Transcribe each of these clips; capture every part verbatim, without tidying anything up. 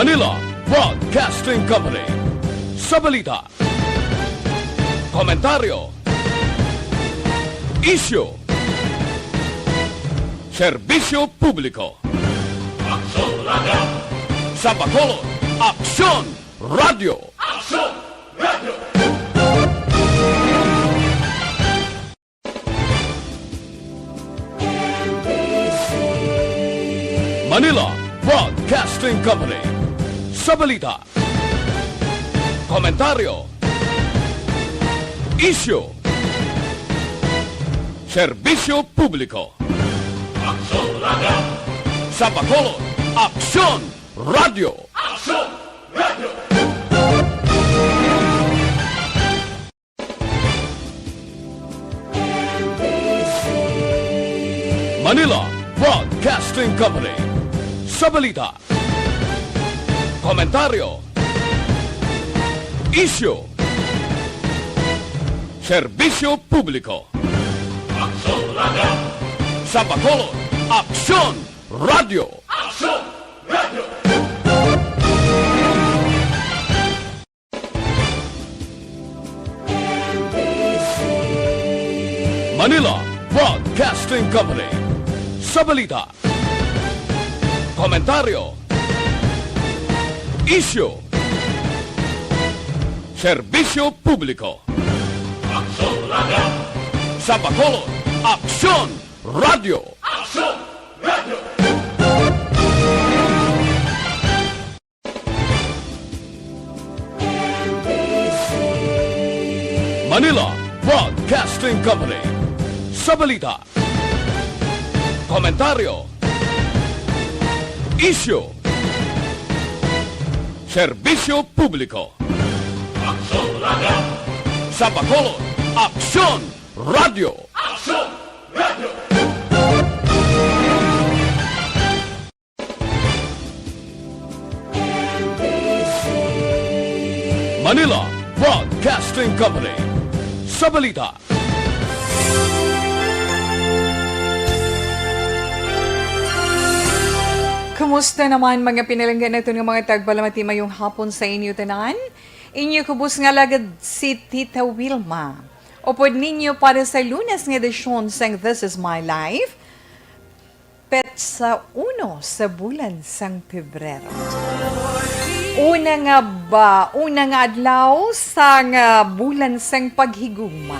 Manila Broadcasting Company. Sa balita, komentaryo, isyu, serbisyo publiko. Aksyon Radio. Sa Bacolod, Aksyon Radio. Aksyon Radio. Manila Broadcasting Company. Sa balita, komentaryo, isyu, serbisyo publiko. Aksyon Radio. Sa Bacolod, Aksyon Radio. Aksyon Radio. Manila Broadcasting Company. Sa balita, komentaryo, isyu, serbisyo publiko. Aksyon Radio. Sa Bacolod, Aksyon Radio. Aksyon Radio. Manila Broadcasting Company. Sa balita, komentaryo, isyu, serbisyo publiko. Aksyon Radio. Sa Bacolod, Aksyon Radio. Aksyon Radio. Manila Broadcasting Company. Sa balita, komentaryo, isyu, serbisyo publiko. Aksyon Radio. Sa Bacolod, Aksyon Radio. Aksyon Radio. Manila Broadcasting Company. Sa balita, kumusta naman, mga pinalangga naton nga mga tagpalamati? Mayong hapon sa inyo tanan. Inyo kubos nga alagad si Tita Wilma. Upod ninyo para sa Lunes nga edisyon sang This Is My Life. Petsa uno sa bulan sang Pebrero. Una nga ba, una nga adlaw sang, ah, bulan sang paghigugma.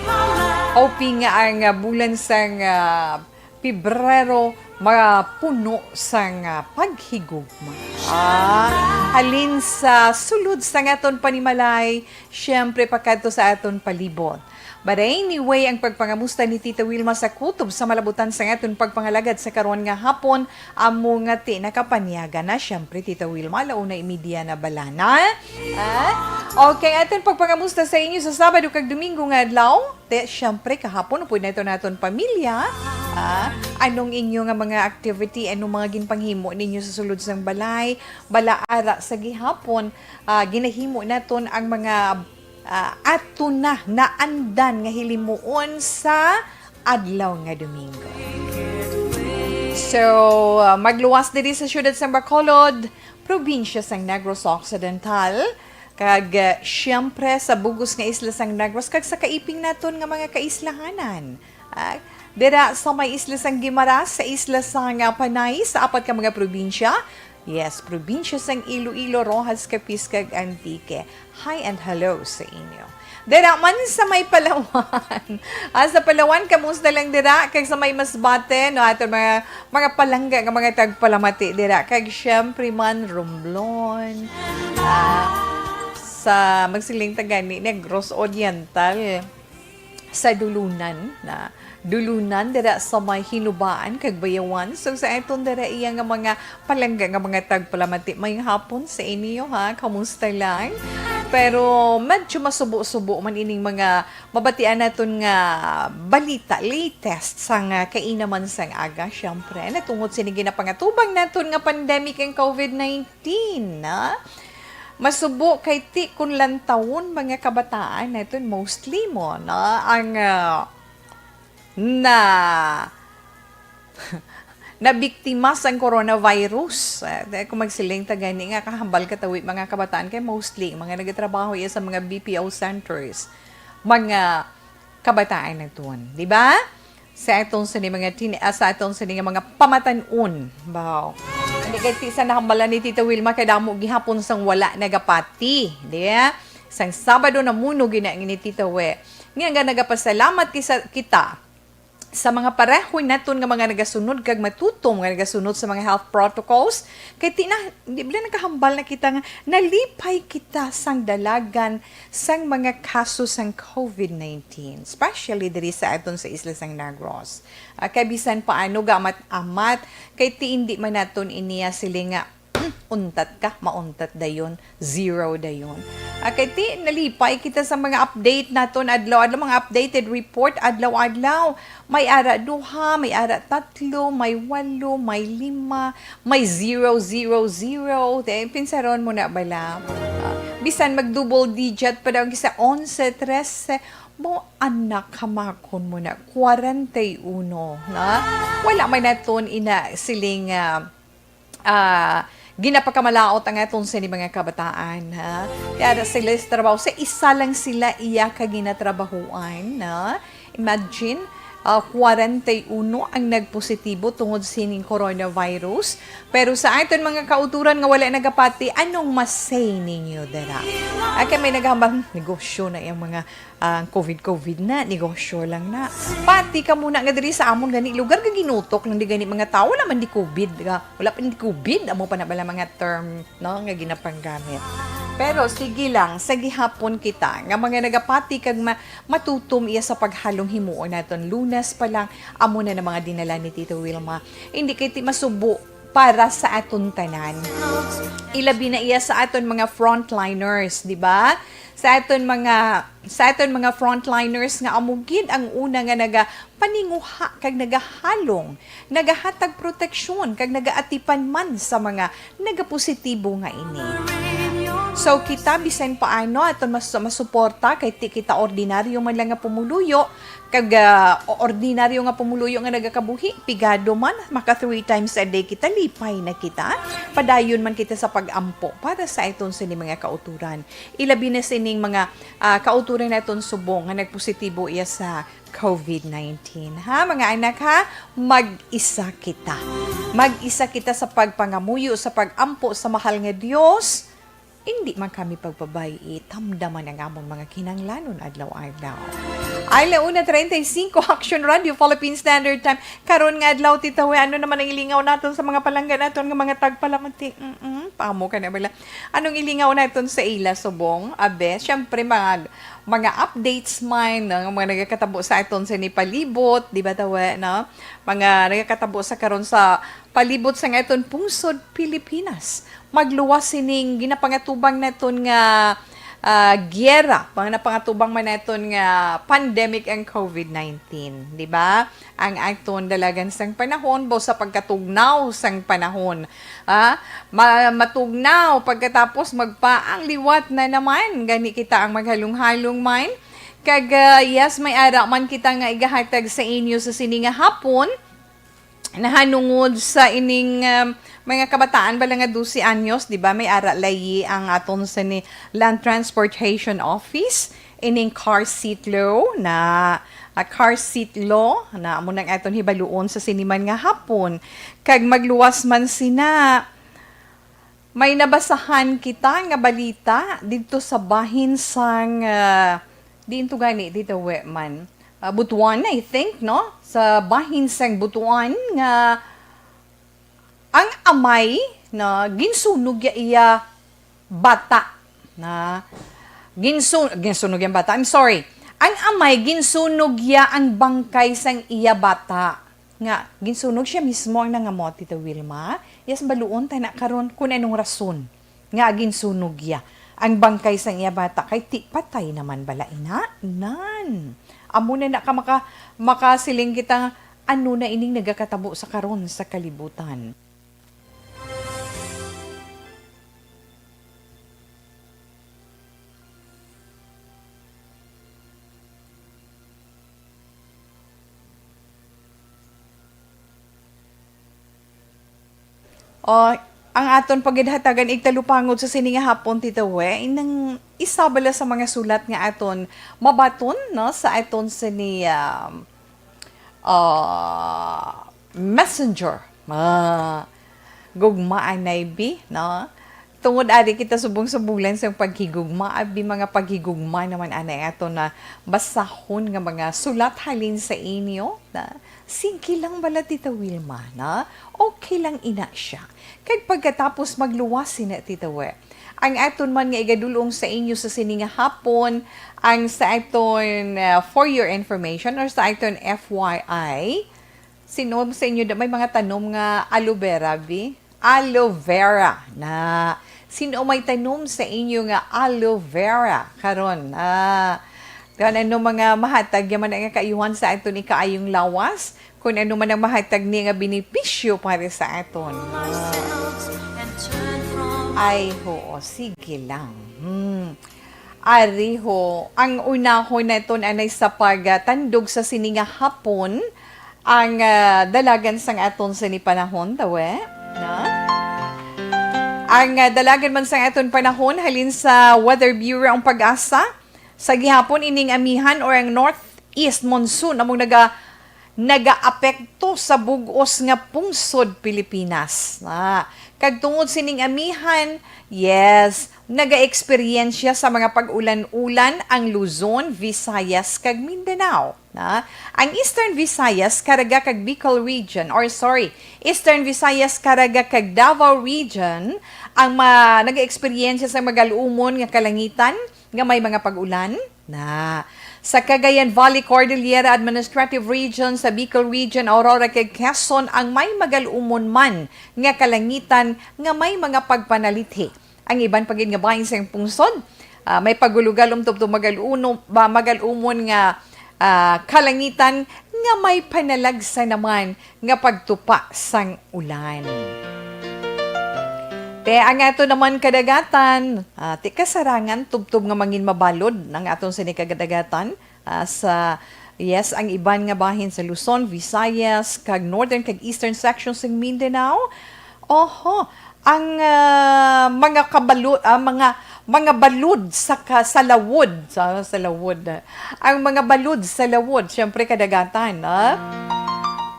Hoping nga ang, ah, bulan sang, ah, Pebrero mapuno sang, ah, paghigugma. Ah, halin sa sulod sang aton panimalay, siyempre, pakadto sa aton palibot. But anyway, ang pagpangamusta ni Tita Wilma sa kutob sa malabutan sang aton pagpangalagad sa karon nga hapon, amo nga ti nakapanyaga na, siyempre, Tita Wilma, ala una y media na bala na. Ah? Okay, aton pagpangamusta sa inyo sa Sabado kag Domingo nga adlaw. Te, siyempre, kahapon, upod naton naton pamilya. Ah, anong inyo nga mga activity? Anong mga ginpanghimo ninyo sa sulod sang balay? Bala ara sa gihapon, ah, ginahimo naton ang mga ah, ato na naandan nga hilimuon sa adlaw nga Domingo. So, ah, magluwas diri sa siyudad sang Bacolod, probinsya sang Negros Occidental, kag, ah, siyempre sa bug-os nga isla sang Negros kag sa kaiping naton nga mga kaislahanan. Ah, dira sa may isla sang Guimaras, sa isla sang, ah, Panay, sa apat ka mga probinsya, yes, probinsya sang Iloilo, Roxas, Capiz, kag Antique. Hi and hello sa inyo. Dira man sa may Palawan. Ah, sa Palawan, kamusta lang dira? Kag sa may Masbate, no? Aton mga, mga palangga nga mga tagpalamati dira. Kag syempre man, Romblon. Ah, sa magsiling ta gani, Negros Oriental. Sa Dulunan, na Dulunan, dira sa may Hinubaan kag Bayawan. So, sa aton dira iya nga mga palangga nga mga tagpalamati, may hapon sa inyo, ha? Kamusta lang? Pero medyo masubo-subo man ining mga mabatian naton nga balita, latest sang, ah, kainaman sang aga, syempre, natungod sini ginapangatubang naton nga pandemic ang covid nineteen, na masubo kay ti kon lantawon mga kabataan naton mostly mo, no? Ang, ah, na nabiktima sang coronavirus. Ah, di ko magsiling ta gani nga kahambal katawi mga kabataan kay mostly mga nagatrabaho iya sa mga B P O centers, mga kabataan naton, di ba? Sa atong sini mga tin-, ah, sa atong sini nga mga pamatan-on, baw. Hindi kay ti sa nahambalan ni Tita Wilma kay damo gihapon sang wala nagapati, di ba? Sang Sabado namuno gina ni Tita We. Nga nga nagapasalamat kisa, kita sa mga pareho naton nga mga nagasunod kag matutom nga nagasunod sa mga health protocols, kay ti na, di ba nakahambal na kita nga nalipay kita sang dalagan sang mga kaso sang covid nineteen, especially diri sa aton sa isla sang Negros. Ah, kay bisan paano gamat-amat, kay ti hindi man naton iniya sila nga untat ka, mauntat dayon, zero dayon. Ah, kay ti, nalipay kita sa mga update naton adlaw-adlaw, mga updated report adlaw-adlaw. May ara duha, may ara tatlo, may walo, may lima, may zero, zero, zero. Te, pinsaron mo na bala? Ah, bisan mag double digit pa daw, kisa onse, trese, mo anak, hamakon mo na, kwarenta y uno, na? Wala man naton ina siling, ah, ah, ginapakamalaot ang aton sini mga kabataan, ha? Kaya na sila sa trabaho, sa isa lang sila iya ka ginatrabahuan, na? Imagine, ah, kwarenta y uno ang nagpositibo tungod sining coronavirus. Pero sa aton mga kauturan nga wala nagapati, anong masay ninyo dira? Ay, kay may naghambal, "Hmm, negosyo na yung mga, ah, covid covid na, negosyo lang na." Pati ka muna nga diri sa amon gani lugar nga ginutok lang di gani mga tao, wala man di covid, ah, wala pa di covid, amo pa na bala mga term, no, nga ginapanggamit. Pero sige lang, sa gihapon kita nga mga nagapati kag ma-, matutom iya sa paghalong himuon naton. Lunes pa lang, amo na na mga dinala ni Tito Wilma. Hindi kay ti masubo para sa aton tanan. Ilabi na iya sa aton mga frontliners, di ba? Sa aton mga, sa aton mga frontliners nga amo gid ang una nga nagapaninguha kag nagahalong, nagahatag proteksyon kag nagaatipan man sa mga nagapositibo nga ini. So, kita bisan paano aton mas-, masuporta kay ti kita ordinaryo man lang nga pumuluyo, kag, ah, o-, ordinaryo nga pumuluyo nga nagakabuhi, pigado man, maka three times a day kita, lipay na kita. Padayon man kita sa pag-ampo para sa aton sini mga kauturan. Ilabi na sining mga, ah, kauturan naton subong nga nagpositibo iya sa covid nineteen. Ha, mga anak, ha? Mag-isa kita. Mag-isa kita sa pagpangamuyo, sa pag-ampo sa mahal nga Dios. Hindi man kami pagpabay-i, tamdaman ang amon mga kinahanglanon adlaw-adlaw. Ay, la una treinta y cinco, Action Radio, Philippine Standard Time. Karon nga adlaw, Tita We, ano naman ang ilingaw naton sa mga palangga naton nga mga tagpalamati? Mm-mm, pamo ka na bala. Anong ilingaw naton sa ila, subong? Abe, syempre, mga, mga updates man, no? Mga nagakatabo sa aton sa nipalibot, di ba, Tawe, no? Mga nagakatabo sa karon sa palibot sang aton pungsod, Pilipinas. Magluwas sining ginapangatubang naton nga, ah, giyera, mga napangatubang man naton nga pandemic ang covid nineteen, di ba? Ang aton dalagan sang panahon, baw sa pagkatugnaw sang panahon. Ah, ma-, matugnaw, pagkatapos magpaang liwat na naman. Gani kita ang maghalong-halong man. Kag, ah, yes, may ara man kita nga igahatag sa inyo sa sini nga hapon. Nahanungod sa ining, um, mga kabataan bala nga dose anyos, di ba? May ara layi ang aton sa ni Land Transportation Office, ining car seat law na, ah, car seat law na amo nang aton hibaluon sa siniman nga hapon. Kag magluwas man sina, may nabasahan kita nga balita didto sa bahin sang, ah, diin to gani, dito we man, ah, Butuan, I think, no? Sa bahin sang Butuan nga ang amay na ginsunog ya iya bata na ginsu-, ginsunog yang bata. I'm sorry. Ang amay ginsunog ya ang bangkay sang iya bata. Nga, ginsunog siya mismo ang nangamot, Tita Wilma. Yes, baluon ta na karon kung anong rason nga ginsunog ya ang bangkay sang iya bata, kay ti patay naman bala ina? Nan. Amo na na ka maka-, makasiling kita nga ano na ining nagakatabo sa karon sa kalibutan. O, ang aton pagidhatagan igtalupangod sa sini nga hapon, Tita We, inang isa bala sa mga sulat nga aton mabaton, no, sa aton sini, um, ah, messenger. Ah, gugmaan na bi, no? Tungod ari kita subong sa bulan sa paghigugma, abi mga paghigugma naman anay ato na basahon nga mga sulat halin sa inyo, na sige lang bala, Tita Wilma, na okay lang ina siya. Kag pagkatapos magluwas sina, Tita We, ang aton man nga igadulong sa inyo sa sini nga hapon, ang sa aton, uh, for your information or sa aton F Y I, sino sa inyo da may mga tanom nga aloe vera, bi? Aloe vera na. Sino may tanom sa inyo nga aloe vera karon? Ah, kan ano mga mahatag yaman nga kaayuhan sa aton ikaayong lawas? Kung ano man ang mahatag niya nga benepisyo para sa aton. Ah. Ay, oo, sige lang. Hmm. Ari ho, ang unahon naton anay sa pagtandog sa sini nga hapon, ang, ah, dalagan sang aton sini panahon, Tita We, na? Ang, ah, dalagan man sang aton panahon, halin sa Weather Bureau ang PAGASA, sa gihapon ining amihan or ang northeast monsoon among naga-, nagaapekto sa bug-os nga pungsod Pilipinas. Na, kag tungod sining amihan, yes, nagaeksperyensya sa mga pag-ulan-ulan ang Luzon, Visayas, kag Mindanao. Na, ang Eastern Visayas, Caraga kag Bicol Region, or sorry, Eastern Visayas, Caraga kag Davao Region, ang ma-, nagaeksperyensya sa magal-umon nga kalangitan nga may mga pag-ulan. Na, sa Cagayan Valley, Cordillera Administrative Region, sa Bicol Region, Aurora kag Quezon ang may magal-umon man nga kalangitan nga may mga pagpanalithi. Ang iban pa gid nga bahin sang pungsod, ah, may pagulugalom tubtob magal-uno-, ba, magal-umon nga, ah, kalangitan nga may panalagsa naman nga pagtupa sang ulan. Te, ang ato naman kadagatan, ah, ti kasarangan tubtob nga mangin mabalod ang aton sini kadagatan. Ah, sa, yes, ang iban nga bahin sa Luzon, Visayas, kag northern kag eastern section sing Mindanao. Oho, ang, ah, mga kabalu-, ah, mga, mga balod sa ka-, sa lawod, sa, sa lawod, ah. Ang mga balod sa lawod, siyempre, kadagatan, ah.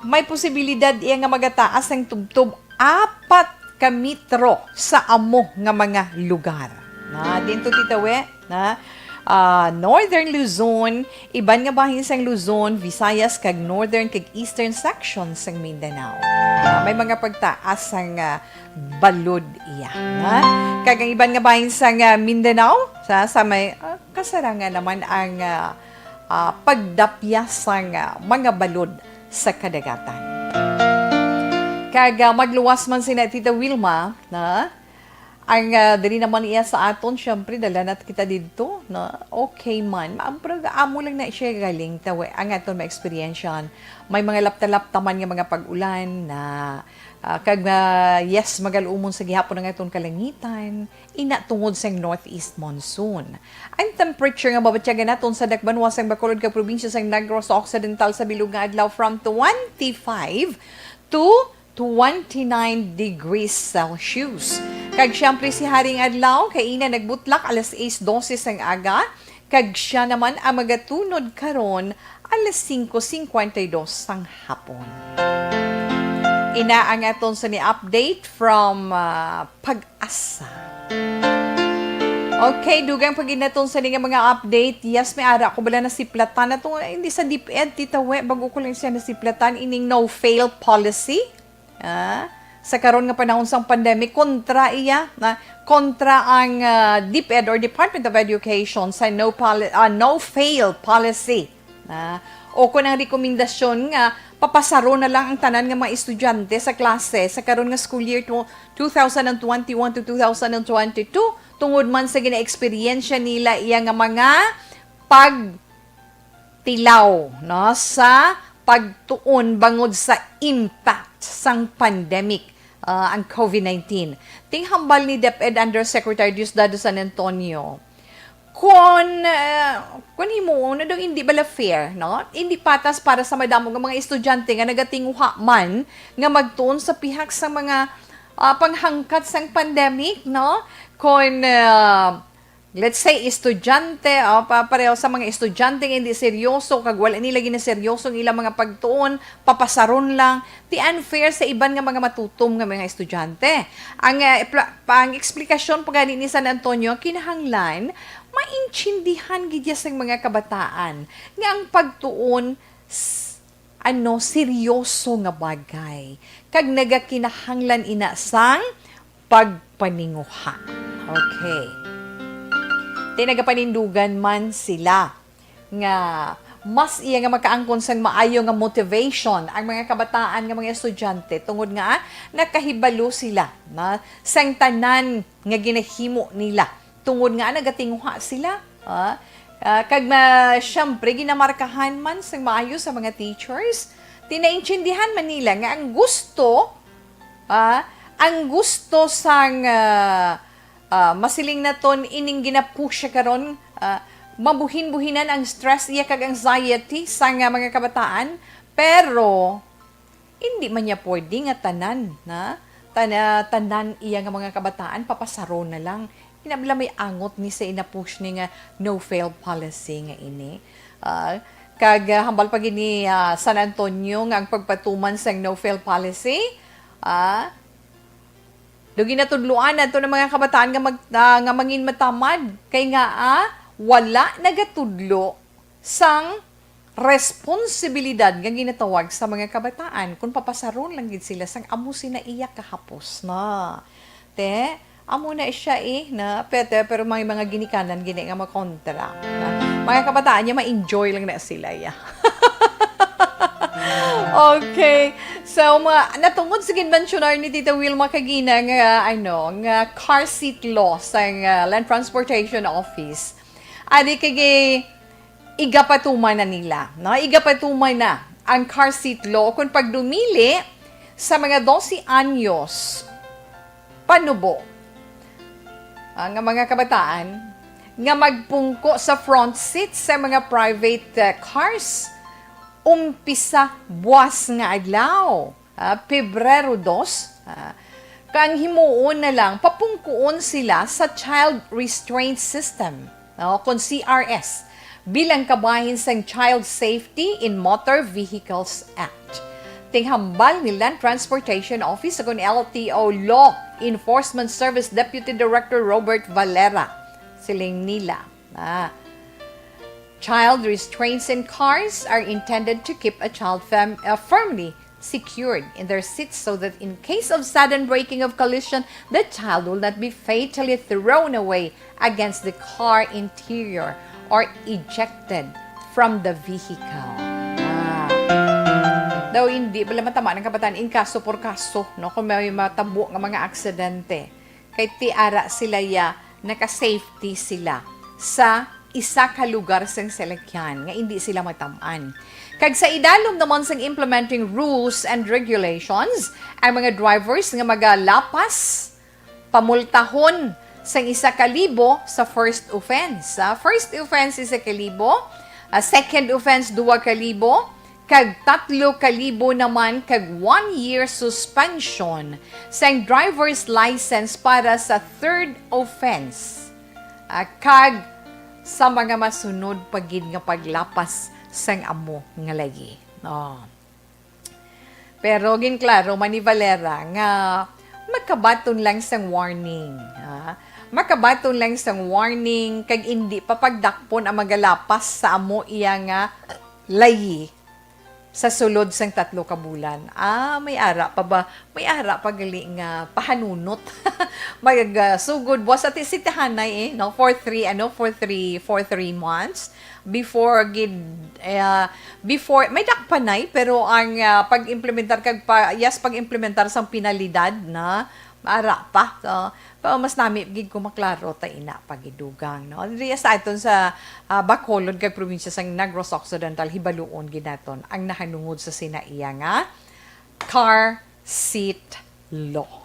May posibilidad iya nga magataas ang tubtob apat ka metro sa amo nga mga lugar. Na, dinto, Tita We, na, ah, Northern Luzon, iban nga bahin sang Luzon, Visayas, kag Northern kag Eastern section sang Mindanao. Ah, may mga pagtaas sang, ah, balod iya, na. Kag ang iban nga bahin sang, ah, Mindanao, sa, sa may, ah, kasarangan naman ang, ah, ah, pagdapya sang, ah, mga balod sa kadagatan. Kag, ah, magluwas man sina Tita Wilma, na, ang, ah, diri naman iya sa aton, syempre, dala na kita didto, na, okay man. Ma-, pero amo lang na siya galing, Tita We, ang aton maeksperiensyahan. May mga lapta-lapta man nga mga pag-ulan na, ah, kag, ah, yes, magal-umon sa gihapon ang aton kalangitan. Ina tungod sang northeast monsoon. Ang temperature nga mabatyagan naton sa dakbanwa sang Bacolod kag probinsya sang Negros Occidental sa bilog nga adlaw from twenty-five to twenty-nine degrees Celsius. Kag siyempre si Haring Adlaw, kaina nagbutlak alas sais dose sang aga, kag siya naman ang magatunod karon alas singko singkwenta y dos sang hapon. Ina ang aton sini update from, ah, PAGASA. Okay, dugang pa gid naton sini nga mga update. Yes, may ara ko bala nasiplatan na to. Hindi sa DepEd, Tita We, bago ko lang siya nasiplatan, ining no-fail policy. Ah, sa karon nga panahon sang pandemic, kontra iya, na, kontra ang, ah, DepEd or Department of Education sa no poli-, ah, no-fail policy. Na, o kon ang rekomendasyon nga papasaron na lang ang tanan nga mga estudyante sa klase sa karon nga school year tw-, two thousand and twenty-one to two thousand and twenty-two, tungod man sa ginaeksperyensya nila iya nga mga pag- tilaw, no, sa pagtuon bangod sa impact sang pandemic, ah, ang COVID nineteen. Ting hambal ni DepEd Undersecretary Diosdado San Antonio, kun, ah, kun himuon na daw, hindi bala fair, no? Hindi patas para sa madamo nga mga estudyante nga nagatinguha man nga magtuon sa pihak sa mga Ah, panghangkat sang pandemic, no? Kon, ah, let's say, estudyante, ah, pa-, pareho sa mga estudyante nga hindi seryoso, kag wala nila ginaseryoso ang ilang mga pagtuon, papasaron lang. Di unfair sa iban nga mga matutom nga mga estudyante. Ang, ah, pla-, pa-, ang eksplikasyon pa gani ni San Antonio, kinahanglan maintindihan gid ya sang mga kabataan nga ang pagtuon s-, ano, seryoso nga bagay, kag nagakinahanglan ina sang pagpaninguha. Okay. Ti nagapanindugan man sila nga mas iya nga makaangkon sang maayo nga motivation ang mga kabataan nga mga estudyante, tungod nga nakahibalo sila na sang tanan nga ginahimo nila, tungod nga nagatinguha sila, ah, ah, kag ma-, siyempre, ginamarkahan man sang maayo sa mga teachers. Ti naintindihan man nila nga ang gusto, ah, ang gusto sang, ah, ah, masiling naton ining ginapush karon, ah, mabuhin-buhinan ang stress iya kag anxiety sang, ah, mga kabataan, pero hindi man niya pwede nga tanan, na, tana-, tanan iya nga mga kabataan, papasaro na lang. Inabla may angot ni sa inapush ni nga no-fail policy nga ini. Ah, kag, ah, hambal pa gid ni, ah, San Antonio nga ang pagpatuman sang no-fail policy, ah, do ginatudloan nato ng mga kabataan nga mag-, ah, nga mangin matamad. Kay nga, ah, wala nagatudlo sang responsibilidad nga ginatawag sa mga kabataan, kung papasaron lang gid sila sang amo sina iya kahapos na. Te, amo na siya eh, na, pete, pero may mga ginikanan gini nga makontra. Na, mga kabataan niya, ma-enjoy lang na sila, ya. Okay. So, mga, natungod sa ginmensyonar ni Tita Wilma kagina nga, ano, nga car seat law sa, ah, Land Transportation Office. Adi kay igapatuman na nila, no? Igapatuman na ang car seat law kung pagdumili sa mga dose anyos panubo, ah, nga mga kabataan nga magpungko sa front seat sa mga private, ah, cars umpisa buwas nga adlaw, ah, Pebrero dos, ah, kang himuon na lang papungkuon sila sa Child Restraint System, no, kon C R S, bilang kabahin sang Child Safety in Motor Vehicles Act. Tinghambal ni Land Transportation Office kon L T O Law Enforcement Service Deputy Director Robert Valera. Siling nila, ah, child restraints in cars are intended to keep a child fam-, uh, firmly secured in their seats so that in case of sudden braking of collision, the child will not be fatally thrown away against the car interior or ejected from the vehicle. Ah. Daw hindi bala matama ng kabataan in kaso por kaso, no? Kung may matabo nga mga aksidente. Kay ti ara sila ya, naka-safety sila sa isa ka lugar sang salakyan nga indi sila matam-an. Kag sa idalom naman sang implementing rules and regulations, ang mga drivers nga magalapas, pamultahon sang isa ka libo sa first offense. Ah, first offense, isa ka libo. Ah, second offense, duwa ka libo. Kag tatlo ka libo naman kag one year suspension sang driver's license para sa third offense. Ah, kag sa mga masunod pa gid nga paglapas sang amo nga layi. Oh. Pero ginklaro man ni Valera nga makabaton lang sang warning, ha? Makabaton lang sang warning kag indi pa pagdakpon ang magalapas sa amo iya nga layi sa sulod sang tatlo ka bulan. Ah, may ara pa ba? May ara pa gali nga pahanunot. Mag, ah, sugod buwas ati si Tahanay eh, no? For three, ano, for three, for three months. Before gid, eh, before, may dakpanay, pero ang, ah, pag-implementar kag pa, yes, pag-implementar sang penalidad na, ara pa. So, pero mas nami gid kung maklaro ta ina pagidugang, no? Diri sa aton sa, ah, Bacolod kag probinsya sang Negros Occidental, hibaluon gid naton ang nahanungod sa sina iya nga car seat law.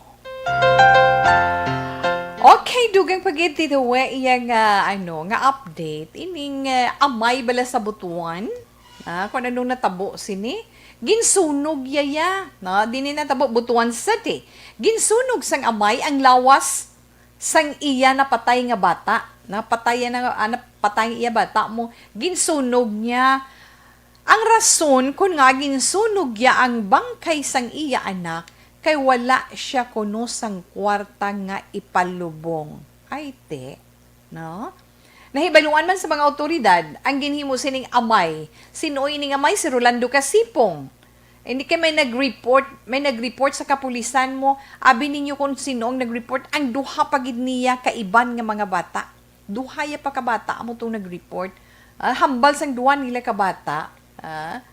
Okay, dugang pa gid, Tito We, iya nga, ano, nga update ining, eh, amay bala sa Butuan. Ah, kung anong natabo sini, Ginsunog iya, ya, no? Dinhi natabo, Butuan City. Ginsunog sang amay ang lawas sang iya napatay nga bata. Napatay na, ah, napatay iya bata mo. Ginsunog niya. Ang rason kon nga ginsunog niya ang bangkay sang iya anak kay wala siya kuno sang kwarta nga ipalubong. Ay, te, no? Nahibaluan man sa mga awtoridad ang ginhimo sining amay. Sin-o ining amay? Si Rolando Casipong. Hindi kay may nag-report, may nag-report sa kapulisan mo. Abi ninyo kung sino ang nag-report. Ang duha pa gid niya kaiban nga mga bata. Duha ya pa ka bata amo tong nag-report. Ah, hambal sang duha nila ka bata. Ah.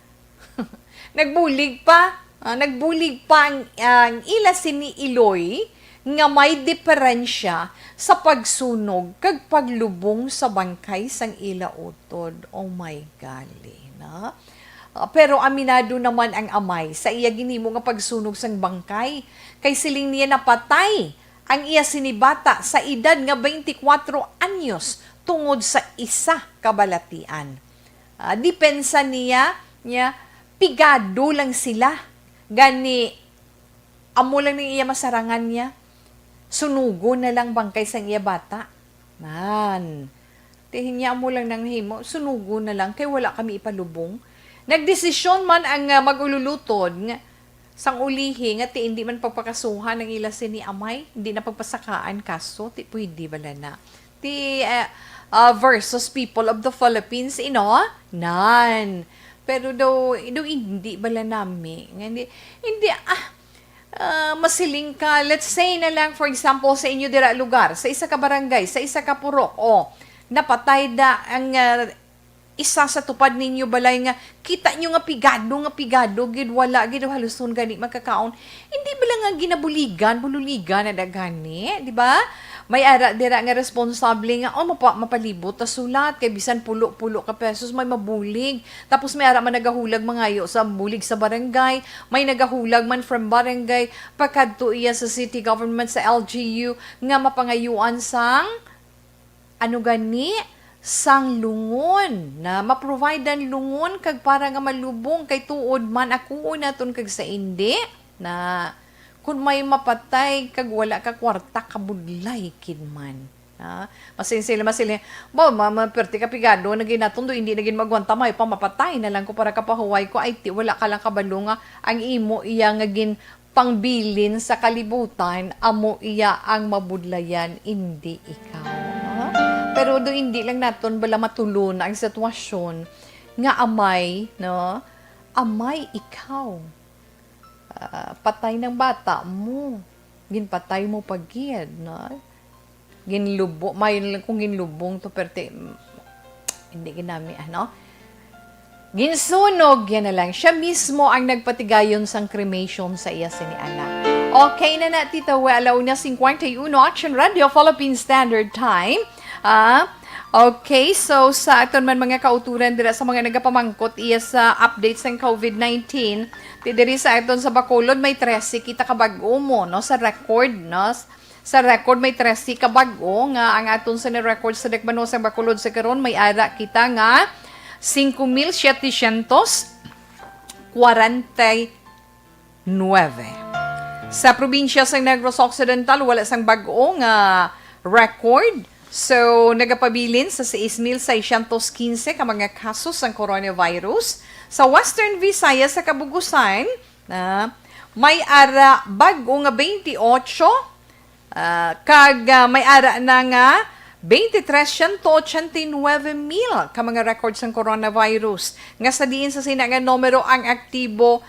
Nagbulig pa. Ah, nagbulig pa ang, ang ila sini Iloy nga may diferensya sa pagsunog kag paglubong sa bangkay sang ila utod. Oh my golly, no? Ah, pero aminado naman ang amay sa iya ginhimo nga pagsunog sang bangkay, kay siling niya napatay ang iya sini bata sa edad nga twenty-four anyos tungod sa isa ka balatian. Ah, depensa niya, niya, pigado lang sila. Gani, amo lang ning iya masarangan niya. Sunugon na lang bangkay sang iya bata. Nan. Tihin niya, amo lang nang himo. Sunugon na lang, kay wala kami ipalubong. Nagdesisyon man ang, ah, mag-ululutod nga sang ulihi nga ti hindi man pagpakasuhan ang ila sini amay, hindi na pagpasakaan kaso, ti pwede bala na. Ti, ah, ah, versus People of the Philippines, ino? Nan. Pero daw, daw hindi bala nami. Nga hindi, hindi, ah, ah, masiling ka, let's say na lang, for example, sa inyo dira lugar, sa isa ka barangay, sa isa ka purok, o, napatay da ang, ah, isa sa tupad ninyo balay nga kita nyo nga pigado, nga pigado gid, wala gid, o haluson gani magkakaon. Hindi bala nga ginabuligan, bululigan na da gani, di ba? May ara dira nga responsable nga, oh, mapa-, mapalibot ta sulat, kay bisan pulo-pulo ka pesos may mabulig. Tapos may ara man nagahulag mangayo sa bulig sa barangay, may nagahulag man from barangay, pakadto iya sa city government, sa L G U, nga mapangayuan sang ano gani, sang lungon, na ma-providean lungon kag para nga malubong, kay tuod man, akuon naton kag sa indi, na kun may mapatay kag wala ka kwarta, kabudlay gid man. Ha? Masin sila, masin, ba, ma-, ma-, perti ka pigado na gid naton do, hindi na gid magwanta, may pa mapatay na lang ko para kapahuway ko, ay ti, wala ka lang kabalo nga ang imo iya nga gin pangbilin sa kalibutan, amo iya ang mabudlayan, indi ikaw. No? Pero do indi lang naton bala matulon ang sitwasyon nga amay, no? Amay ikaw. Ah, patay ng bata mo. Ginpatay mo pa gid, no? Ginlubo, may lang kung ginlubong to, pero ti-, hindi ginami, ano? Ginsunog, yan na lang. Siya mismo ang nagpatigayon sang cremation sa iya sini anak. Okay na na, Tita We, ala una cincuenta y uno, Action Radio, Philippine Standard Time. Ah, okay, so sa aton man mga kauturan dira sa mga nagapamangkot iya sa update sang COVID nineteen, ti diri sa aton sa Bacolod may trese kita ka bag-o mo, no, sa record, no? Sa record, may trese ka bag-o nga ang aton sa ni-record sa Dakbanosang Bacolod sa karon, may ara kita nga cinco mil setecientos cuarenta y nueve. Sa probinsya sa Negros Occidental, wala sang bag-o nga record. So, nagapabilin sa seis mil seiscientos quince ka mga kaso sang coronavirus. Sa Western Visayas, sa Kabugusan, na may ara bag-o nga twenty-eight, ah, kag, ah, may ara na nga twenty-three ciento ochenta y nueve mil ka mga records sang coronavirus, nga sa diin sa sina nga numero ang aktibo,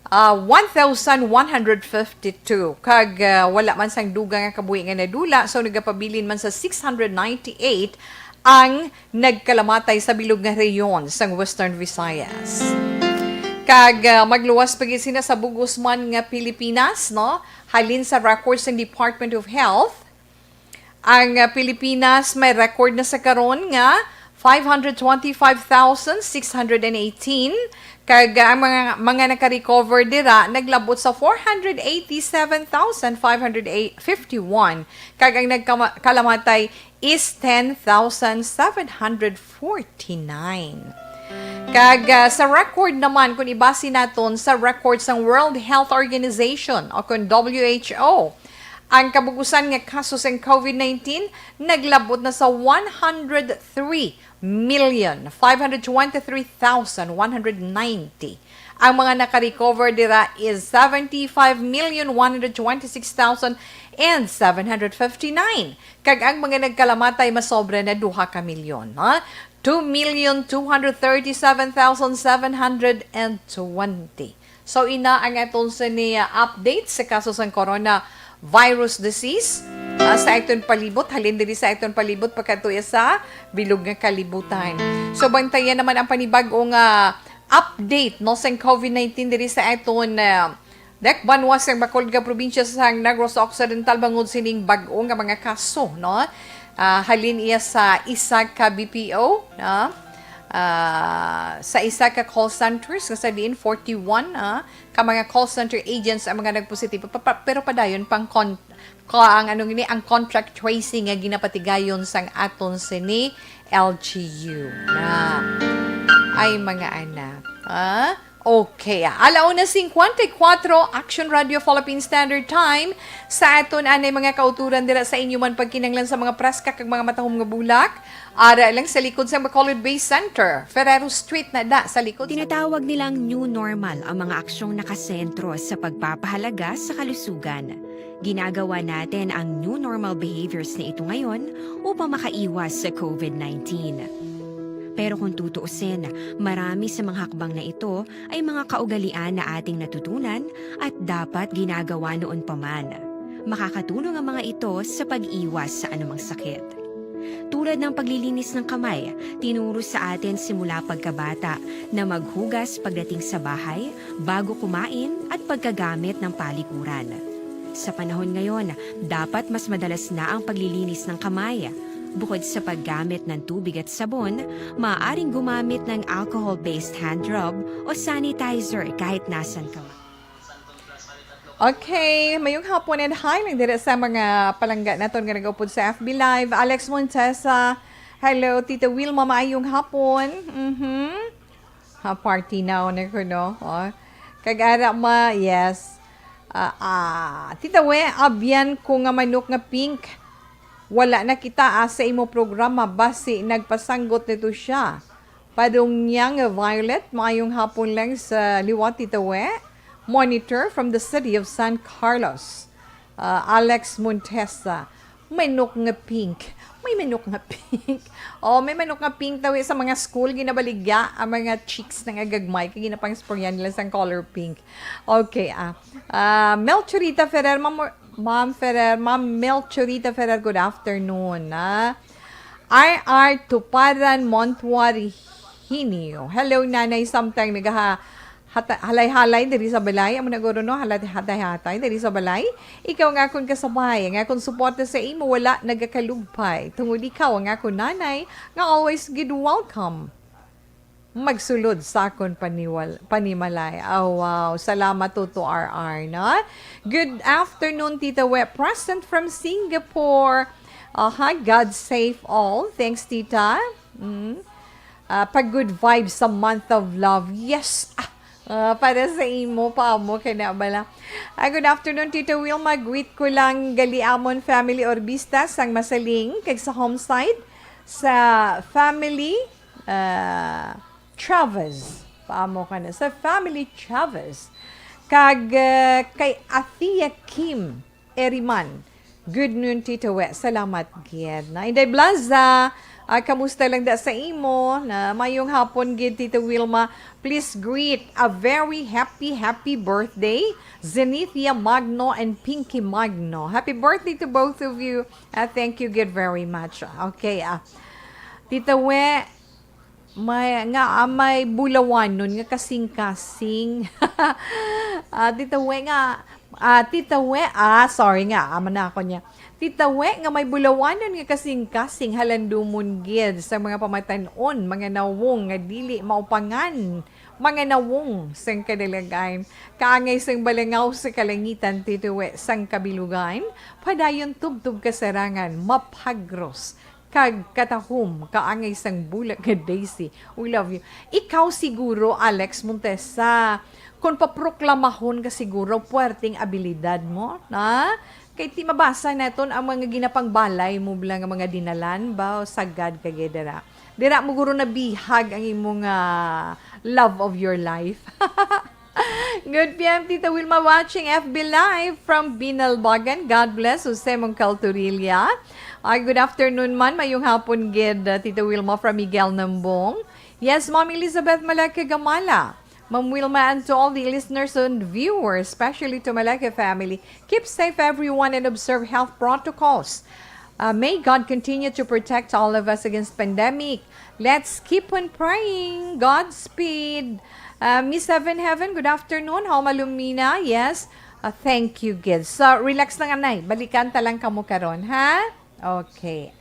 ah, one thousand one hundred fifty-two, kag, ah, wala man sang dugang nga kabuhi nga nadula, so nagapabilin man sa six hundred ninety-eight ang nagkalamatay sa bilog nga rehiyon sang Western Visayas. Kag, ah, magluwas pa gid sina sa bug-os man nga Pilipinas, no? Halin sa records sang Department of Health, ang, ah, Pilipinas may record na sa karon nga five hundred twenty-five thousand six hundred and eighteen, kag, ah, ang mga, mga naka-recover dira naglabot sa four hundred eighty-seven thousand five hundred fifty-one, kag ang nagkama-, kalamatay is ten thousand seven hundred forty-nine. Kag, ah, sa record naman, kung ibase naton sa record sang World Health Organization o kon W H O, ang kabugusan nga kaso sang COVID nineteen naglabot na sa one hundred three million five hundred twenty-three thousand one hundred ninety. Ang mga naka-recover dira is seventy-five million one hundred twenty-six thousand and seven hundred fifty-nine. Kag ang mga nagkalamatay masobra na duha ka milyon, ha? Two million two hundred thirty-seven thousand seven hundred and twenty. So, ina ang aton sini, ah, update sa kaso sang coronavirus disease, ah, sa aton palibot, halin diri sa aton palibot pagkadto sa bilog nga kalibutan. So, bantayan naman ang panibag-o nga update, no, sang COVID nineteen diri sa aton, ah, dakbayan sang Bacolod nga probinsya sang Negros Occidental bangod sining bag-o nga mga kaso, no? Ah, halin iya sa isa ka B P O, no? Ah, sa isa ka call centers nga sa diin forty-one, ah, ka mga call center agents ang mga nagpositibo. Pa- pa- pero padayon pang con- ka ang ano gini, ang contact tracing nga ginapatigayon sang aton sini L G U. Na ay mga anak, ah? Okay, ah. Alauna singkwenta'y kwatro, Action Radio Philippine Standard Time. Sa aton anay mga kauturan dira sa inyo man pagkinahanglan sa mga preska kag mga matahom nga bulak, ara lang sa likod sa Bacolod Bay Center, Ferrero Street na da sa likod sa Tinatawag nilang new normal ang mga aksyong nakasentro sa pagpapahalaga sa kalusugan. Ginagawa natin ang new normal behaviors na ito ngayon upang makaiwas sa COVID nineteen. Pero kung tutuusin, marami sa mga hakbang na ito ay mga kaugalian na ating natutunan at dapat ginagawa noon pa man. Makakatulong ang mga ito sa pag-iwas sa anumang sakit. Tulad ng paglilinis ng kamay, tinuro sa atin simula pagkabata na maghugas pagdating sa bahay, bago kumain at pagkagamit ng palikuran. Sa panahon ngayon, dapat mas madalas na ang paglilinis ng kamay. Bukod sa paggamit ng tubig at sabon, maaaring gumamit ng alcohol-based hand rub o sanitizer kahit nasan ka man. Okay, mayong hapon and hi lang diri sa mga palangga naton nga nagaupod sa F B Live. Alex Montesa, hello. Tita Wilma, maayong hapon. Mhm. Ha, party now na ko, no? Oh. Kag ara ma, yes. Ah, ah, Tita We, abyan ko nga manok nga pink. Wala na kita, ah, sa imo programa, basi nagpasanggot nito siya. Padong niya nga Violet, maayong hapon lang sa liwat, Tita We. Monitor from the city of San Carlos. Ah, Alex Montesa, manok nga pink. May manok nga pink. Oh, may manok nga pink daw sa mga school, ginabaligya ang mga chicks nga gagmay, kay ginapang-sprayan nila sang color pink. Okay, ah. Ah, Melchorita Ferrer, Ma'am, Ma'am Ferrer, Ma'am Melchorita Ferrer, good afternoon, ah. R R Tuparan Montuari Hinio. Hello, Nanay. Samtang nagaha-, hata-, halay-halay diri sa balay. Amo na guro, no? Halay-, hatay-hatay diri sa balay. Ikaw nga akon kasabay, nga akon suporta sa imo, wala nagakalugpay. Tungod ikaw ang akon nanay, nga always gid welcome magsulod sa akon paniwal-, panimalay. Oh, wow. Salamat, Toto R R, no? Good afternoon, Tita We. Present from Singapore. Aha, God safe all. Thanks, Tita. Mm. Ah, pag good vibes sa month of love. Yes. Ah, ah, para sa imo pa mo kay na bala. Ah, good afternoon, Tita Wilma. Greet ko lang gali amon family Orbista sang Masaling kag sa Homeside, sa family, ah, Chavez. Paamo ka na. Sa family Chavez. Kag, ah, kay Athea Kim Eriman. Good noon, Tito We. Salamat gid. Na Inday Blaza, ah, kamusta lang da sa imo? Na mayong hapon gid, Tito Wilma. Please greet a very happy, happy birthday, Zenithia Magno and Pinky Magno. Happy birthday to both of you. Ah, thank you gid very much. Okay, ah. Tito We, may, nga, ah, may bulawanon nga kasing-kasing. Ah, Tita We nga, ah, Tita We, ah, sorry nga, ama na ako niya. Tita We nga may bulawanon nga kasing-kasing, halandumon gid sa mga pamatan-on, mga nawong nga dili maupangan, mga nawong sang kadalagan, kaangay sang balangaw sa kalangitan, Tita We, sang kabilugan, padayon tubtob kasarangan, mapagros, kag katahom, kaangay sang bulak nga Daisy. We love you. Ikaw siguro, Alex Montesa, kung paproklamahon ka siguro, puwerteng abilidad mo, na? Kay ti mabasa naton ang mga ginapangbalay mo bala nga mga dinalan ba, o sagad ka gid dira. Dira mo guro nabihag ang imong, ah, love of your life. Good P M, Tita Wilma, watching F B Live from Binalbagan. God bless, Jose Mongcal Torilla. Ah, good afternoon man, mayong hapon gid, ah, Tita Wilma from Miguel Nambong. Yes, Ma'am Elizabeth Maleke Gamala. Ma'am Wilma, and to all the listeners and viewers, especially to Maleke family, keep safe everyone and observe health protocols. Uh, may God continue to protect all of us against pandemic. Let's keep on praying. Godspeed. Uh, Miss Seven Heaven, good afternoon. How malumina? Yes. Uh, thank you, kids. So, relax lang, anay. Balikan ta lang kamo karon, ha? Okay.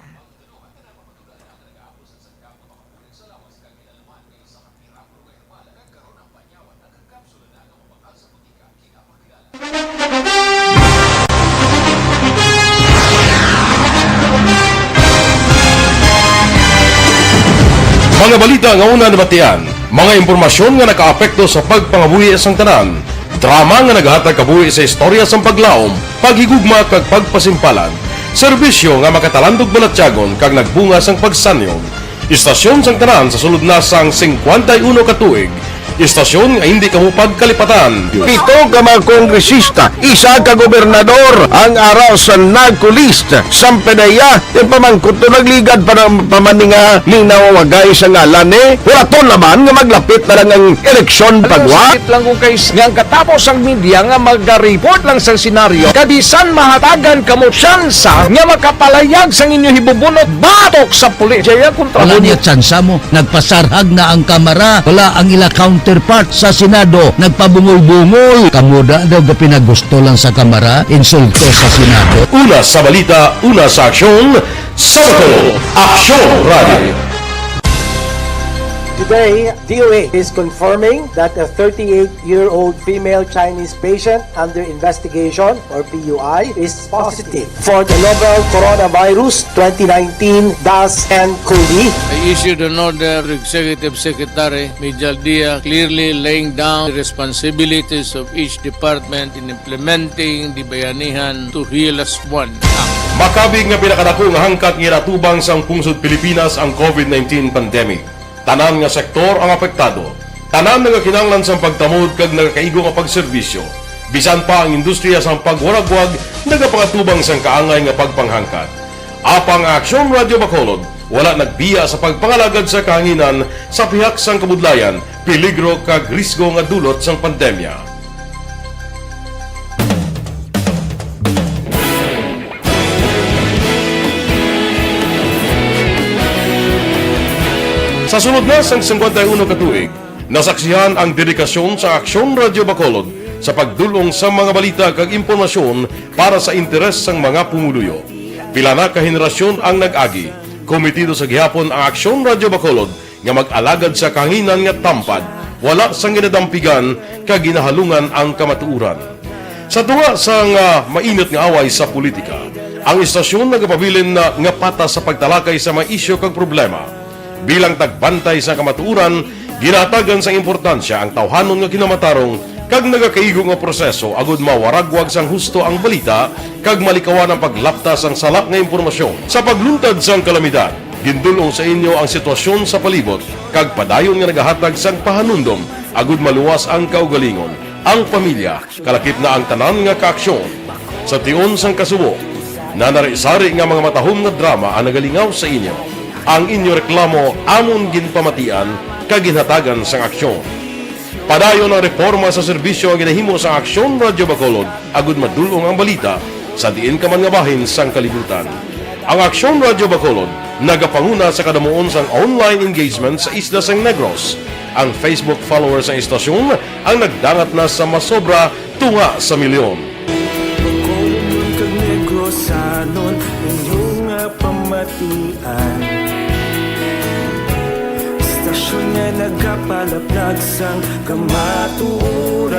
Mga balita nga una nabatian, mga impormasyon nga nakaapekto sa pagpangabuhi sang tanan, drama nga nagahatag kabuhi sa istorya sang paglaom, paghigugma kag pagpasimpalan, serbisyo nga makatalandog balatyagon kag nagbunga sang pagsanyog. Istasyon sang tanan sa sulod na sang singkwenta y uno ka tuig, istasyon nga hindi kamo pagkalipatan. Pito ka mga kongresista, isa ka gobernador ang ara sa NAGCO list. Sang P D E A, yung pamangkot to nagligad pa ng pamaninga ning nawawagay sa ngalan ni. Hulaton naman nga maglapit na lang ang eleksyon pagwa. Sakit lang kung kay nga ang katapos ang media nga magareport lang sa senaryo, kabisan mahatagan kamo tsansa nga makapalayag sang inyo hibubunot batok sa pulis. Jaya kontra. Wala niya tsansa mo. Nagpasarhag na ang Kamara. Wala ang ila counterpart sa Senado. Nagpabungol-bungol. Kamo da daw gapinagusto lang sa Kamara. Insulto sa Senado. Una sa balita, una sa aksyon, sa Bacolod, Aksyon Radio. Today, D O A is confirming that a thirty-eight-year-old female Chinese patient under investigation, or P U I, is positive for the novel coronavirus twenty nineteen dash N COVID. I issued an order to Executive Secretary Mijal Dia, clearly laying down the responsibilities of each department in implementing the Bayanihan to Heal Us One Act. Makabig nga pinakadako nga hangkat nga ginatubang sang pungsod Pilipinas ang COVID nineteen pandemic. Tanan nga sektor ang apektado. Tanan nagakinahanglan sang pagtamod kag nagakaigo nga pagserbisyo. Bisan pa ang industriya sang pagwaragwag nagapangatubang sang kaangay nga pagpanghangkat. Apang ang Aksyon Radyo Bacolod wala nagbiya sa pagpangalagad sa kahanginan sa pihak sang kabudlayan, peligro kag risgo nga dulot sang pandemya. Sa sulod na sang singkwenta y uno ka tuig, nasaksihan ang dedikasyon sa Aksyon Radyo Bacolod sa pagdul-ong sa mga balita kag impormasyon para sa interes sang mga pumuluyo. Pila na ka henerasyon ang nag-agi. Kometido sa gihapon ang Aksyon Radyo Bacolod nga mag-alagad sa kahanginan nga tampad, wala sang ginadampigan kag ginahalungan ang kamatuoran. Sa tunga sang, ah, mainit nga away sa politika, ang istasyon nagapabilin na nga patas sa pagtalakay sa mga isyu kag problema. Bilang tagbantay sa kamatuoran, ginahatagan sang importansya ang tawhanon nga kinamatarong kag nagakaigo nga proseso agud mawaragwag sang husto ang balita kag malikawan ang paglapta sang sala nga impormasyon. Sa pagluntad sang kalamidad, gindul-ong sa inyo ang sitwasyon sa palibot kag padayon nga nagahatag sang pahanumdom agud maluwas ang kaugalingon, ang pamilya, kalakip na ang tanan nga kaaksyon. Sa tion sang kasubo, nanari-sari nga mga matahom nga drama ang nagalingaw sa inyo. Ang inyo reklamo amon ginpamatian kag ginhatagan sang aksyon. Padayon ang reporma sa serbisyo nga ginahimo sa Aksyon Radyo Bacolod agud madul-ong ang balita sa diin ka man nga bahin sang kalibutan. Ang Aksyon Radyo Bacolod nagapanguna sa kadamuon sang online engagement sa isla sang Negros. Ang Facebook followers sang istasyon ang nagdangat na sa masobra tunga sa milyon. Bacolodnon kag Negrosanon, inyo nga pamatian. Istasyon nga nagapalaplag sang kamatuoran.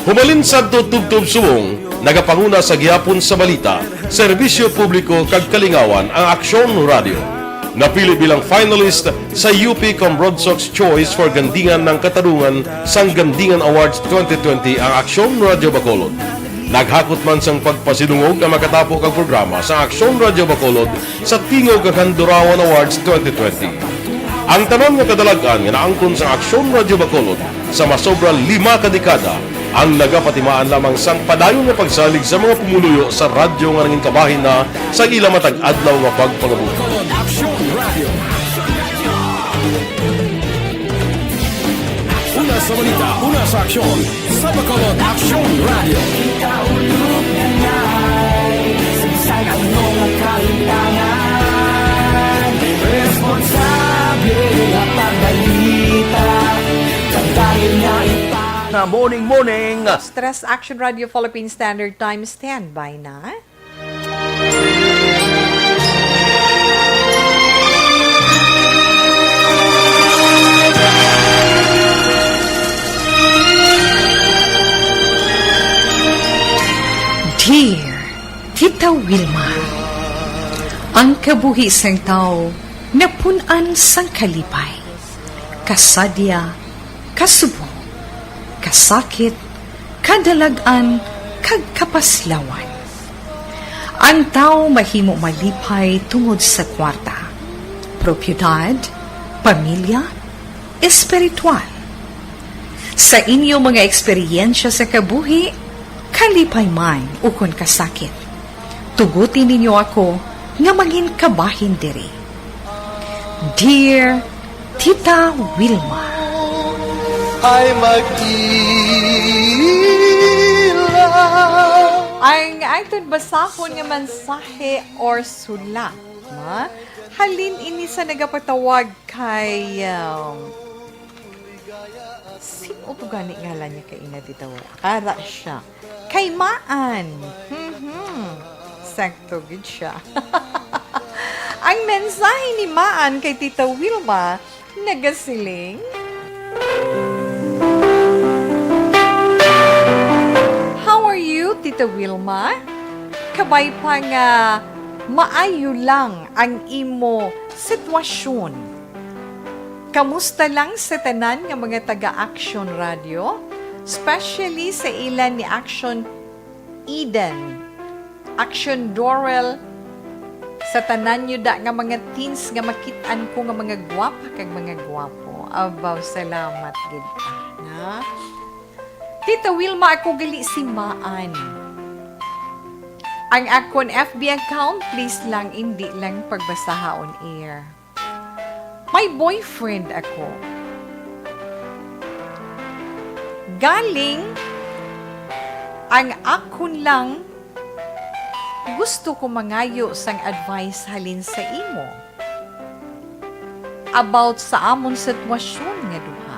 Hubalin sadto tubtob subong, Nagapanguna sa gihapon sa balita, serbisyo publiko kag kalingawan ang Aksyon Radio. Napili bilang finalist sa U P Comrodsocs Choice for Gandingan ng Katarungan sang Gandingan Awards twenty twenty ang Aksyon Radio Bacolod. Naghakot man sang pagpasidungog ang makatapo kag programa sa Aksyon Radio Bacolod sa Tingog kag Handurawan Awards twenty twenty. Ang tanan nga kadalag-an nga naangkon sa Aksyon Radio Bacolod sa masobra lima ka dekada ang nagapatimaan lamang sang padayon nga pagsalig sa mga pumuluyo sa radyo nga nangin kabahin na sa ila matag adlaw nga pagpangabuhi. Aksyon Radio. Una sa balita, una sa aksyon, sa Bacolod Aksyon Radio. Kita ulog na nai, sa ano nga kahitangan, responsable nga pagbalita, kag dahil nga ipa- Na morning, morning. Stress Action Radio Philippine Standard Time, standby na. Dear Tita Wilma, ang kabuhi sang tawo napun-an sang kalipay, kasadya, kasubong, kasakit, kadalag-an, kag kapaslawan. Ang tawo mahimo malipay tungod sa kwarta, propiedad, pamilya, espiritual. Sa inyo mga eksperyensya sa kabuhi, kalipay man ukon kasakit, tuguti ninyo ako nga mangin kabahin diri. Dear Tita Wilma. Ay mag-ilaw. Ang aton basahon nga mensahe or sulat, ha? Halin ini sa nagapatawag kay, um, sin-o to gani ngalan niya kay ina dito? Ara siya. Kay Maan. Mhm. Sakto gid siya. Ang mensahe ni Maan kay Tita Wilma nagasiling, "How are you, Tita Wilma? Kabay pa nga maayo lang ang imo sitwasyon. Kamusta lang sa tanan nga mga taga Action Radio, especially sa ila ni Action Eden, Action Dorel, sa tanan niyo da nga mga teens nga makit-an ko nga mga gwapa kag mga gwapo." Abaw, salamat gid, ana. Tita Wilma, ako gali si Maan. Ang akon F B account, please lang, indi lang pagbasaha on air. May boyfriend ako. Galing ang akon lang, gusto ko mangayo sang advice halin sa imo about sa amon sitwasyon nga duha.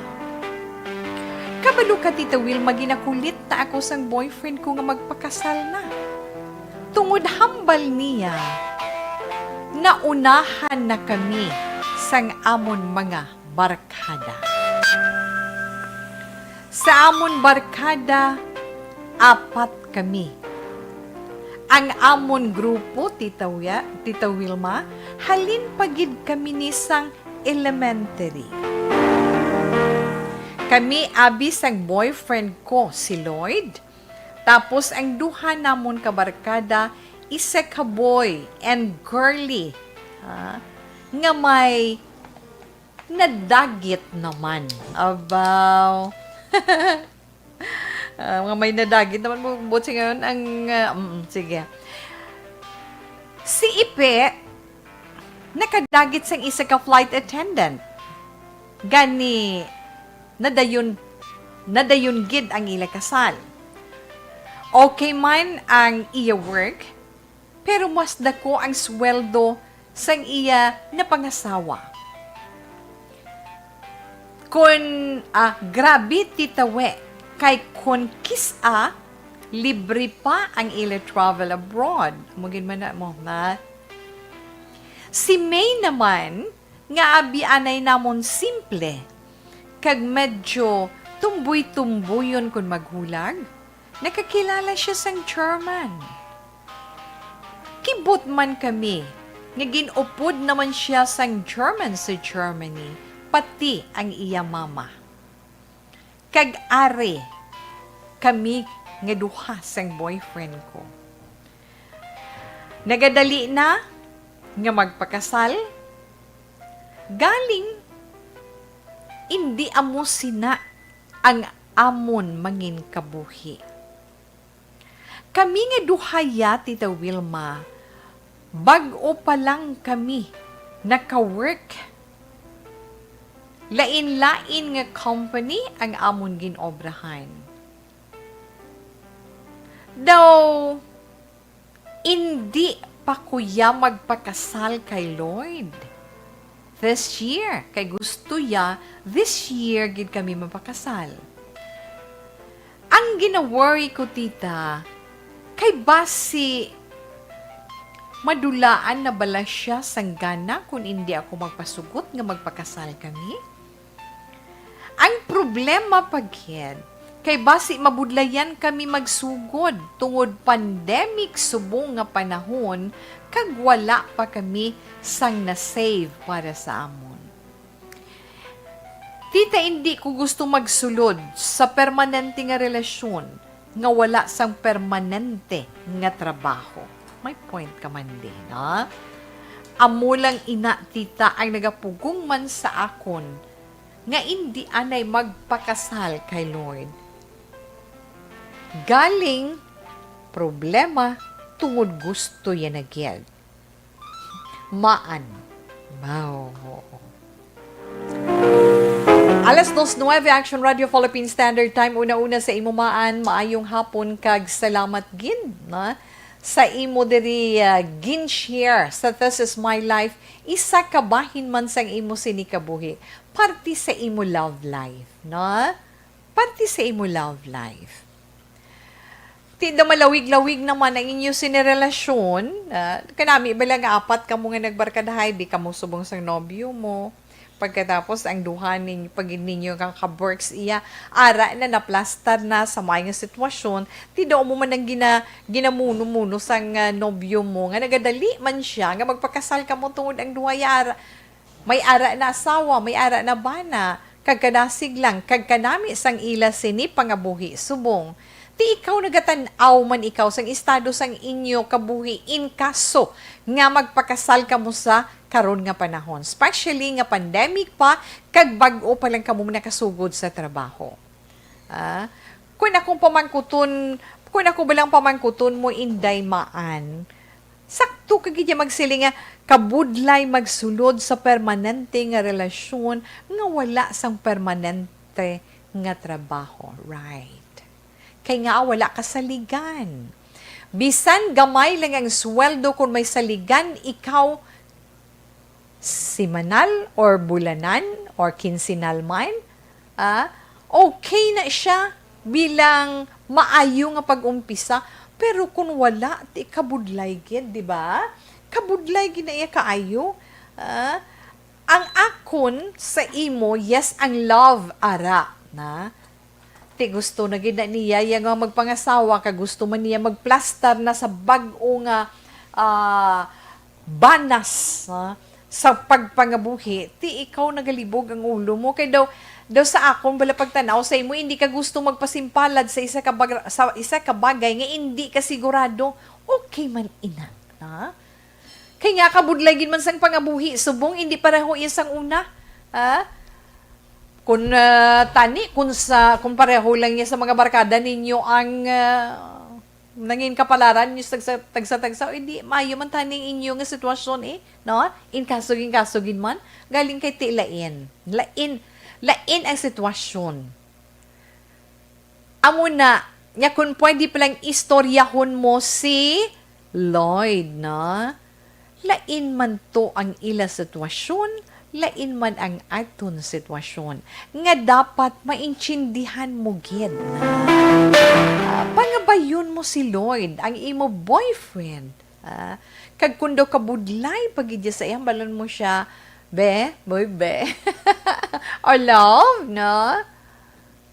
Kabalo ka, Tita Wilma, ginakulit na ako sang boyfriend ko nga magpakasal na. Tungod hambal niya, naunahan na kami sang amon mga barkada. Sa amon barkada, apat kami. Ang amon grupo, Tita Wi-, Tita Wilma, halin pa gid kami ni sang elementary. Kami abi sang boyfriend ko, si Lloyd, tapos ang duha namon ka barkada, isa ka boy and girly, ha, nga may nadagit naman. Abaw. Ah, nga may nadagit naman mo, buot silingon ang, ah, mm, sige. Si Ipe, nakadagit sang isa ka flight attendant. Gani, nadayon, nadayon gid ang ila kasal. Okay man ang iya work, pero mas dako ang sweldo sang iya napangasawa. Kon, ah, grabe, Tita Wi, kay kon kis-a, libre pa ang ila travel abroad. Amo gid man na mo, na. Si May naman, nga abi anay namon simple, kag medyo tumboy-tumboyon kon maghulag, Nakakilala siya sang German. Kibot man kami nga gin-upod naman sia sang German sa Germany, pati ang iya mama. Kag ari kami nga duha sang boyfriend ko. Nagadali na nga magpakasal, galing indi amo sina ang amon mangin kabuhi. Kami nga duha ya, Tita Wilma, bag-o pa lang kami naka-work. Lain-lain nga company ang amon gin-obrahan. Daw, indi pa ko ya magpakasal kay Lloyd this year. Kay gusto ya, this year gid kami mapakasal. Ang gina-worry ko, tita, kay basi madulaan na bala siya sang gana kon indi ako magpasugot nga magpakasal kami? Ang problema pa gid, kay basi mabudlayan kami magsugod tungod pandemic subong nga panahon kag wala pa kami sang na-save para sa amon. Tita, indi ko gusto magsulod sa permanente nga relasyon nga wala sang permanente nga trabaho. May point ka man din, ha? Amo lang ina, tita, ang nagapugong man sa akon nga indi anay magpakasal kay Lloyd. Galing problema tungod gusto ya na gid. Maan. Wow. Alas dos nuebe, Action Radio Philippine Standard Time. Una-una sa imo, Maan, maayong hapon kag salamat gid, na, sa imo diri, ah, gin-share sa This Is My Life. Isa ka bahin man sang imo sini kabuhi. Parte sa imo love life, no? Parte sa imo love life. Ti daw malawig-lawig naman ang inyo sini relasyon. Ah, kanami bala nga apat kamo nga nagbarkadahay, di kamo subong sang nobyo mo. Pagkatapos, ang duha nin-, pag ninyo nga kaborks iya, ara na, naplastar na sa may nga sitwasyon, ti daw mo man ang gina-, ginamuno-muno sang, ah, nobyo mo, nga nagadali man siya, nga magpakasal kamo tungod ang duha ya ara, may ara na asawa, may ara na bana, kag kadasig lang, kag kanami sang ila sini pangabuhi subong. Ti ikaw, nagatan-aw man ikaw sang estado sang inyo kabuhi in kaso nga magpakasal kamo sa karon nga panahon, especially nga pandemic pa, kag bag-o pa lang kamo nakasugod sa trabaho. Ah, kung akong pamangkuton, kung ako balang pamangkuton mo, Inday Maan, sakto ka gid ya magsiling nga kabudlay magsulod sa permanente nga relasyon nga wala sang permanente nga trabaho, right? Kay nga wala ka saligan. Bisan gamay lang ang sweldo, kung may saligan ikaw, semanal or bulanan or kinsinal man, ah, okay na siya bilang maayo nga pag-umpisa. Pero kung wala, ti kabudlay gid, di ba? Kabudlay gid na iya kaayo. Ah, ang akon sa imo, yes, ang love ara na. Ti gusto na gid na niya ya nga magpangasawa, kag gusto man niya magplastar na sa bag-o nga, ah, banas, ha, sa pagpangabuhi. Ti ikaw nagalibog ang ulo mo. Kay daw, daw sa akon bala pagtanaw sa imo, hindi ka gusto magpasimpalad sa isa ka bag-, sa isa ka bagay nga hindi ka sigurado. Okay man ina, ha? Kay nga kabudlay gid man sang pangabuhi, subong hindi pareho iya sang una, ha? Kun, ah, tani, kun sa, kun pareho lang niya sa mga barkada ninyo ang, ah, nangin kapalaran niyo sa tagsa, tagsa-tagsa, o di, maayo man tani ang inyo nga sitwasyon, eh, no? In kaso, in kaso gid man, galing kay ti lain. Lain, lain ang sitwasyon. Amo na, nya kun pwede palang istoryahon mo si Lloyd, no? Lain man to ang ila sitwasyon, lain man ang aton sitwasyon, nga dapat maintindihan mo gid na. Ah, pangabayon mo si Lloyd, ang imo boyfriend. Ah, kag kun daw kabudlay pa gid sa iya, hambalon mo siya, "Be, boy, be." Or love, no?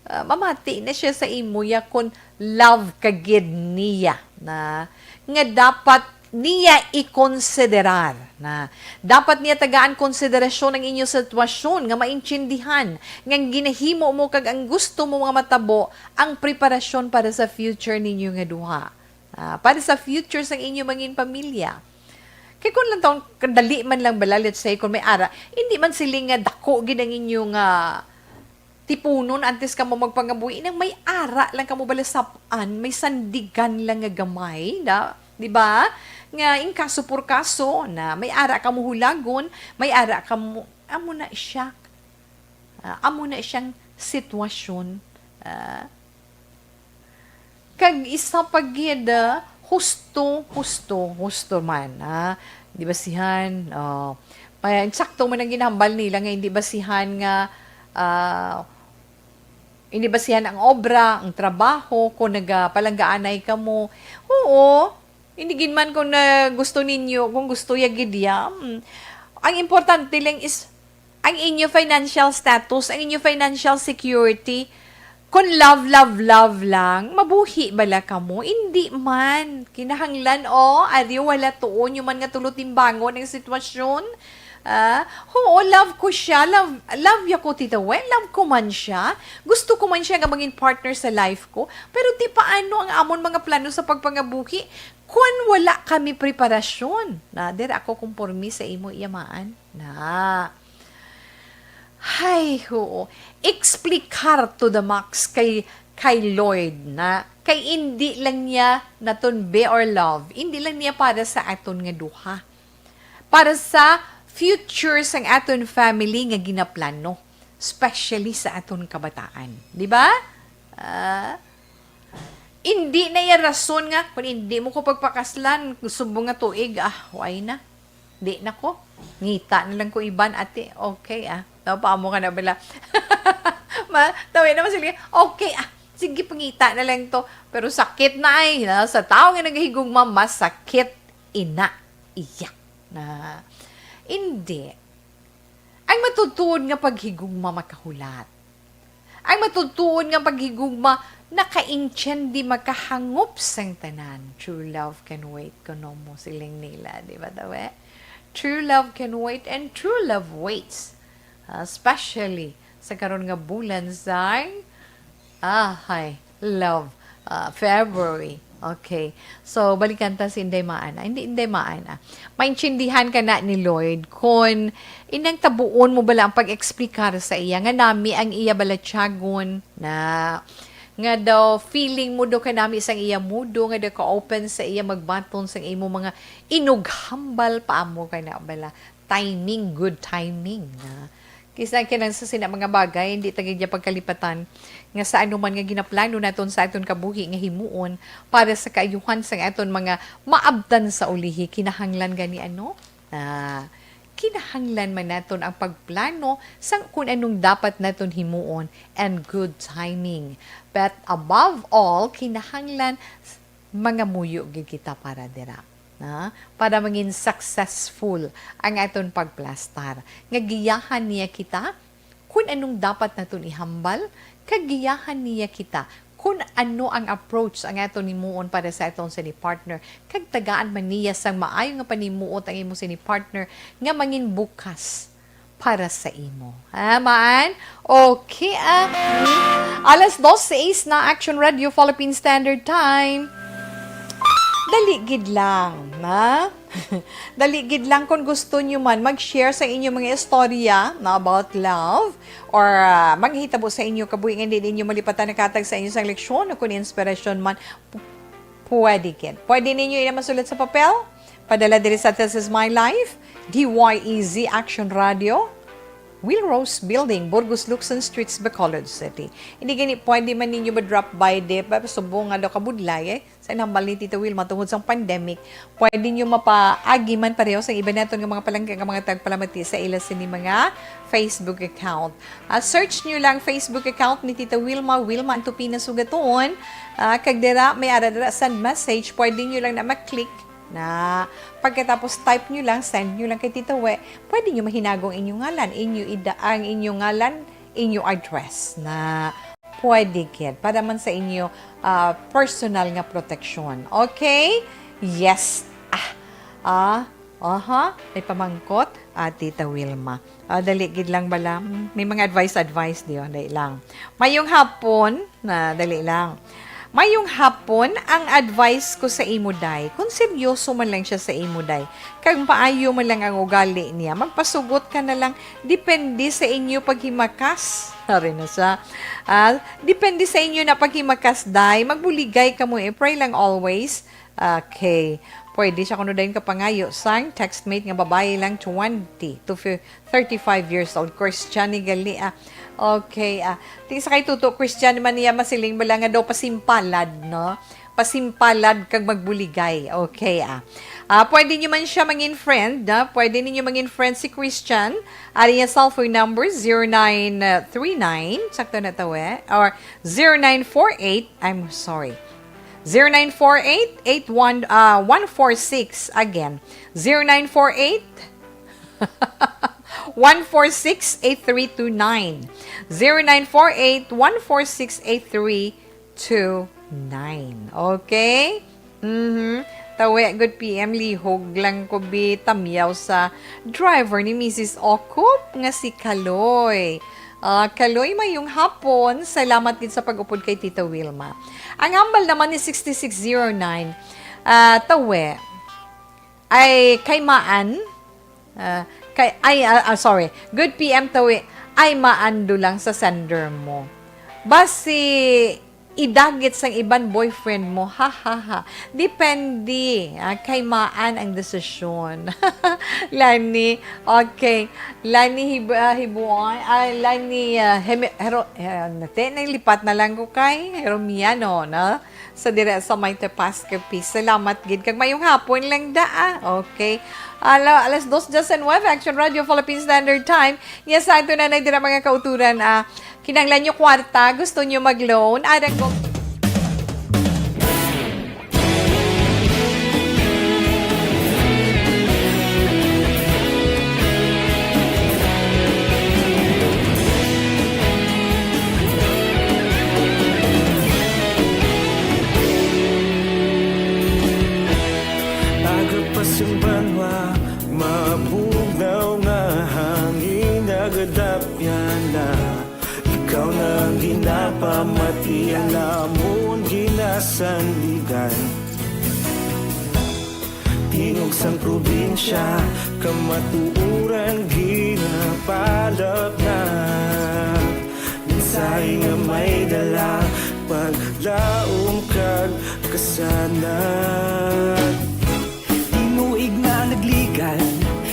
Ah, mamati na siya sa imo ya kon love ka gid niya na nga dapat niya ikonsiderar na dapat niya tagaan konsiderasyon ang inyo sitwasyon, nga maintindihan nga ang ginahimo mo kag ang gusto mo nga matabo ang preparasyon para sa future ninyo nga duha. Ah, para sa future sang inyo mangin pamilya. Kay kung lang taon, kadali man lang bala, let's say, kung may ara, hindi man sila nga dako gid ang inyo nga tipunon antes kamo magpangabuhi, nang may ara lang kamo bala sap-an, may sandigan lang nga gamay, na, di ba? Nga in kaso por kaso, na may ara kamo hulagon, may ara kamo, amo na siya. Ah, amo na siyang sitwasyon. Ah, kag isa pa gid, ah, husto, husto, husto man, ah. Di basihan, oh, may, sakto man ang ginhambal nila nga hindi basihan nga, ah, hindi basihan ang obra, ang trabaho, kung nagapalanggaanay kamo. Oo, hindi gid man kung na gusto ninyo, kung gusto ya gid ya. Mm. Ang importante lang is ang inyo financial status, ang inyo financial security. Kung love, love, love lang, mabuhi bala kamo? Hindi man. Kinahanglan, oh, ari wala tuon nyo man nga tulo timbangon ang sitwasyon. Ah, oo, love ko siya. Love, love ya ko, Tita Wen. Love ko man siya. Gusto ko man siya nga mangin partner sa life ko. Pero ti paano ang amon mga plano sa pagpangabuhi? Kung wala kami preparasyon, na, dira ako kumpormi sa imo, yamaan. Na. Hay, oo. Explicar to the max kay, kay Lord na. Kay indi lang niya naton be or love. Indi lang niya para sa aton nga duha. Para sa future sang aton family nga ginaplano. Especially sa aton kabataan. Di ba? Ah, indi na iya rason nga, kung indi mo ko pagpakaslan, subong nga tuig, ah, why na? Di na ko. Ngita na lang ko iban, ate. Okay, ah. No, paamo ka na bala. Ma, tawi naman sila. Okay, ah. Sige, pangita na lang to. Pero sakit na ay. Na, sa tao nga nagahigugma, masakit ina iya. Na, hindi. Ang matutuod nga paghigugma makahulat. Ang matutuod nga paghigugma nakaintindi, makahangop sang tanan. True love can wait, kuno mo siling nila, di ba, tawe? True love can wait and true love waits. Ah, especially sa karon nga bulan sang, ah, hay, love, ah, February. Okay. So, balikan ta si Inday Maan. Ah, hindi Inday Maan, ah. Maintindihan ka na ni Lloyd kung inang tabuon mo bala ang pag-explicar sa iya nga nami ang iya balatyagon na nga daw feeling mo daw kanami sang iya mudo, nga daw ka-open sa iya magbaton sang imo mga inughambal, paamo ka na bala. Timing, good timing na. Kisa kinang sa sina mga bagay, hindi ta gid niya pagkalipatan nga sa anuman nga ginaplano naton sa aton kabuhi nga himuon para sa kaayuhan sang aton mga maabtan sa ulihi, kinahanglan gani ano? Ah, kinahanglan man naton ang pagplano sang kung anong dapat naton himuon and good timing. But above all, kinahanglan mangamuyo gid kita para dira, na, para mangin successful ang aton pagplastar. Nga giyahan niya kita kung anong dapat naton ihambal, kag giyahan niya kita kung ano ang approach ang aton himuon para sa aton sini partner, kag tagaan man niya sang maayo nga panimuot ang imo sini partner nga mangin bukas para sa imo. Ha, Maan? Okay, ah. Hmm. Alas dos seis na, Action Radio Philippine Standard Time. Dali gid lang, ha? Dali gid lang kung gusto nyo man mag-share sa inyong mga istorya na about love or, ah, maghitabo sa inyo kabuhi nga hindi ninyo malipatan nakatag sa inyo sang leksyon o kung inspirasyon man. Pwede gid. Pwede ninyo ina masulat sa papel. Padala diri sa This Is My Life, D Y E Z Action Radio, Will Rose Building, Burgos Luxon Streets, Bacolod City. Hindi gani pwede man ninyo ma-drop by di pa subong nga daw kabudlay, eh, sa inambal ni Tita Wilma tungod sa pandemic. Pwede nyo mapaagi man pareho sa iba naton nga mga palangga nga mga tagpalamati sa ila sini mga Facebook account. Ah, search nyo lang Facebook account ni Tita Wilma, Wilma Antupina Sugatoon. Ah, kag dira, may ara dira, send message. Pwede nyo lang na ma-click na pagkatapos type nyo lang, send nyo lang kay Tita We. Pwede nyo mahinagong inyong ngalan, inyo ida, ang inyong ngalan, inyo address na Pwede gid. Para man sa inyo, ah, personal nga proteksyon. Okay? Yes. Ah, ah, aha. May pamangkot, ah, Tita Wilma. Ah, dali gid lang bala. Mm, may mga advice-advice diyo. Dali lang. Mayong hapon. Na, dali lang. Mayong hapon, ang advice ko sa imo, day, kung seryoso man lang siya sa imo, day, kag maayo man lang ang ugali niya, magpasugot ka na lang, depende sa inyo paghimakas. Ari na siya. Ah, depende sa inyo na paghimakas, day. Magbuligay kamo, eh. Pray lang always. Okay. Pwede siya kuno dayon kapangayo sang textmate nga babayi lang, twenty to fif-, thirty-five years old. Christian ni gali, ah. Okay, ah. Ting sa kay Tuto, Christian man niya, masiling bala nga daw pasimpalad, no? Pasimpalad kag magbuligay. Okay, ah. Ah, pwede nyo man siya mangin friend, ah. Pwede ninyo mangin friend si Christian. Ari niya cellphone number, zero nine three nine, sakto na to, eh, or zero nine four eight, I'm sorry, zero nine four eight, eight one, ah, one four six. Again, zero nine four eight, one four six, eight three two nine. Zero nine four eight, one four six, eight three two nine. Okay? Mhm. Tawi, good P M, lihog lang ko bi tamyaw sa driver ni Missus Okup nga si Kaloy. Ah, Kaloy, mayong hapon. Salamat gid sa pag-upod kay Tita Wilma. Ang hambal naman ni sixty-six zero nine, ah, tawi, ay kay Maan, ah, kay, ay, ah, ah, sorry. Good P M, tawi, ay maando lang sa sender mo. Basi idagit sang iban boyfriend mo. Ha, ha, ha. Depende, ah, kay Maan ang desisyon. Lani, okay. Lani Hib-, ah, Hibuan, ah, Lani, ah, Hemi-, Hero-, eh, nate, nailipat na lang ko kay Heromiano, no? Sa dire sa may Tepas Capiz. Salamat gid. Kag mayong hapon lang da, ah. Okay. Ala-, alas dos diyes nuebe, Action Radio Philippine Standard Time. Yes, sa ato na na dira, mga kauturan, ah, kinahanglan nyo kwarta, gusto nyo mag-loan, adang ko. Aga pa sang banwa, mabugnaw nga hangin, nagadapyan na. Ikaw na ang ginapamati, ang amon ginasandigan. Tingog sang probinsya, kamatuoran ginapalapnat. Mensahe nga may dala, paglaom kag kasanag. Tinuig nga nagligan,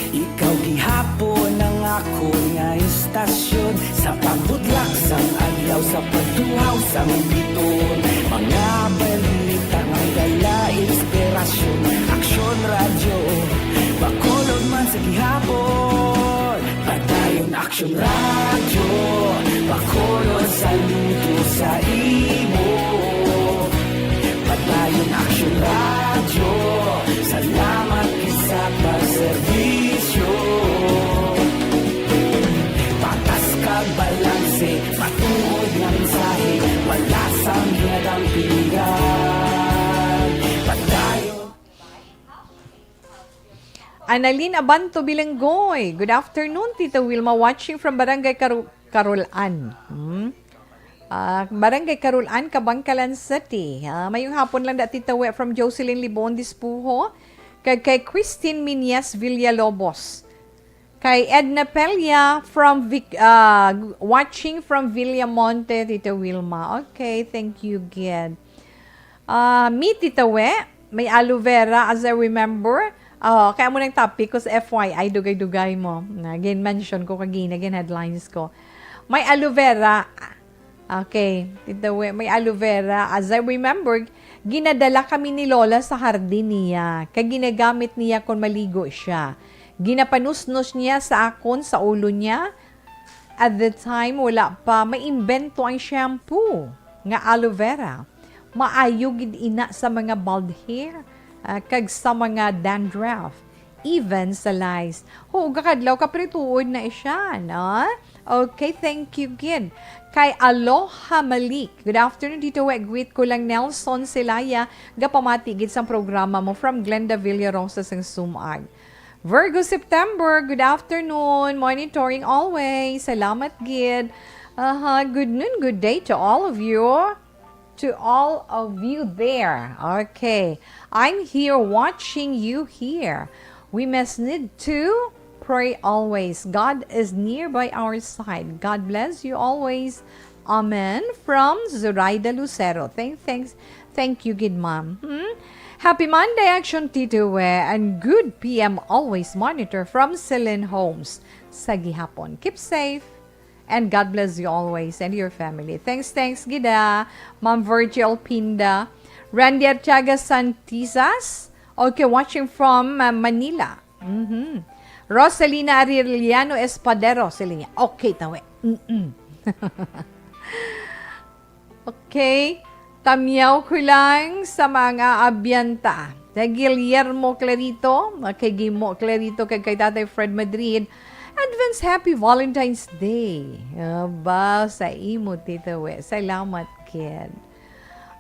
ikaw gihapon ang akon nga istasyon. Sa pagbudlak sang adlaw, sa pagtuhaw sang biton, mga balita nga dala inspirasyon. Aksyon Radyo, Bacolod man sa gihapon. Padayon Aksyon Radyo, Bacolod, saludo sa imo. Padayon Aksyon Radyo, salamat gid sa pagserbisyo. Patas kag balanse, matuod nga mensahe, wala sang ginadampingan. Padayon. Annalyn Abanto Bilanggoy. Good afternoon, Tita Wilma. Watching from Barangay Karu-, Carolan. Hmm? Ah, Barangay Carolan, Kabankalan City. Ah, mayong hapon lang da, Tita We, from Jocelyn Libon Dispuho. Kag kay Christine Minyas Villalobos. Kay Edna Pelia from Vic-, ah, watching from Villamonte, Tita Wilma. Okay, thank you, gid. Ah, mi, Tita We, may aloe vera, as I remember. Ah, kaya mo nang topic ko sa F Y I, dugay-dugay mo. Na, gin-mention ko kagina, gin-headlines ko. May aloe vera. Okay, Tita We, may aloe vera. As I remember, ginadala kami ni Lola sa hardin niya. Kay ginagamit niya kon maligo siya. Ginapanusnos niya sa akon, sa ulo niya. At the time, wala pa maimbento ang shampoo nga aloe vera. Maayo gid ina sa mga bald hair, ah, kag sa mga dandruff, even sa lice. Huga kadlaw, kaprituon na siya, no? Okay, thank you gid. Kay Aloha Malik. Good afternoon, Tito We. Greet ko lang Nelson Celaya. Gapamati gid sang programa mo from Glenda Villarosa sang Sumag. Virgo September, good afternoon. Monitoring always. Salamat gid. Aha, good noon, good day to all of you. To all of you there. Okay. I'm here watching you here. We must need to pray always. God is near by our side. God bless you always. Amen. From Zoraida Lucero. Thank, thanks. Thank you, good ma'am. Hmm? Happy Monday, Action Tito We, and good P M always monitor from Celine Homes sa gihapon. Keep safe. And God bless you always and your family. Thanks, thanks, gida. Ma'am Virgil Pinda. Randy Artiaga Santisas. Okay, watching from uh, Manila. Mhm. Rosalina Arellano Espadero, sila niya. Okay, tawe. Mm-mm. Okay. Tamyaw ko lang sa mga abyanta. Sa Guillermo Clarito, kay Gimo Clarito, kag kay Tatay Fred Madrid, advance Happy Valentine's Day. Aba, sa imo, Tito We. Salamat, kid.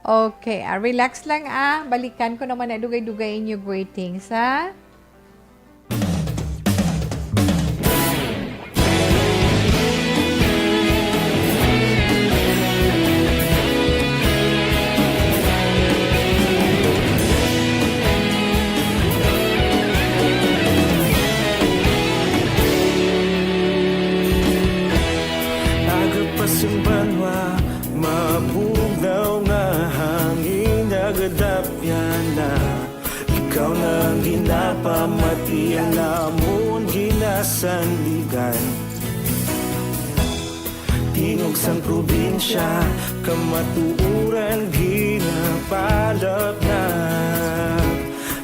Okay, ah, relax lang, ah. Balikan ko naman na dugay-dugay inyo greetings, ha? Aga pa sing banwa, mabugnaw nga hangin, nagadapyan na. Ikaw na ang ginapamati, ang amon ginasandigan. Tingog sang probinsya, kamatuoran ginapalapnag.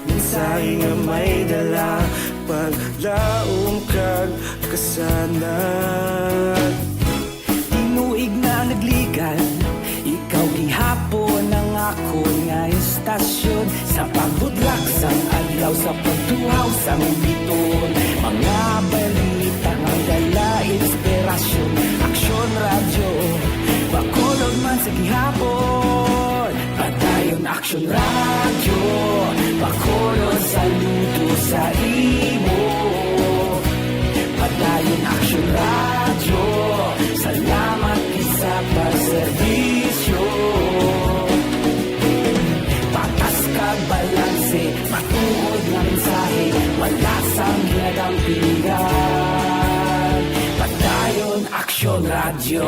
Mensahe nga may dala, paglaom kag kasanag. Tinuig na nagligan, ikaw gihapon ang akon nga istasyon. Sa pagbudlak sang adlaw, sa pagtuhaw sang biton, mga balita nga dala inspirasyon. Aksyon Radyo, Bacolod man sa gihapon. Padayon Aksyon Radyo, Bacolod, saludo sa imo. Padayon Aksyon Radyo, salamat gid sa pagserbisyo. Patas kag balanse, matuod nga mensahe, wala sang ginadampigan. Padayon Aksyon Radyo.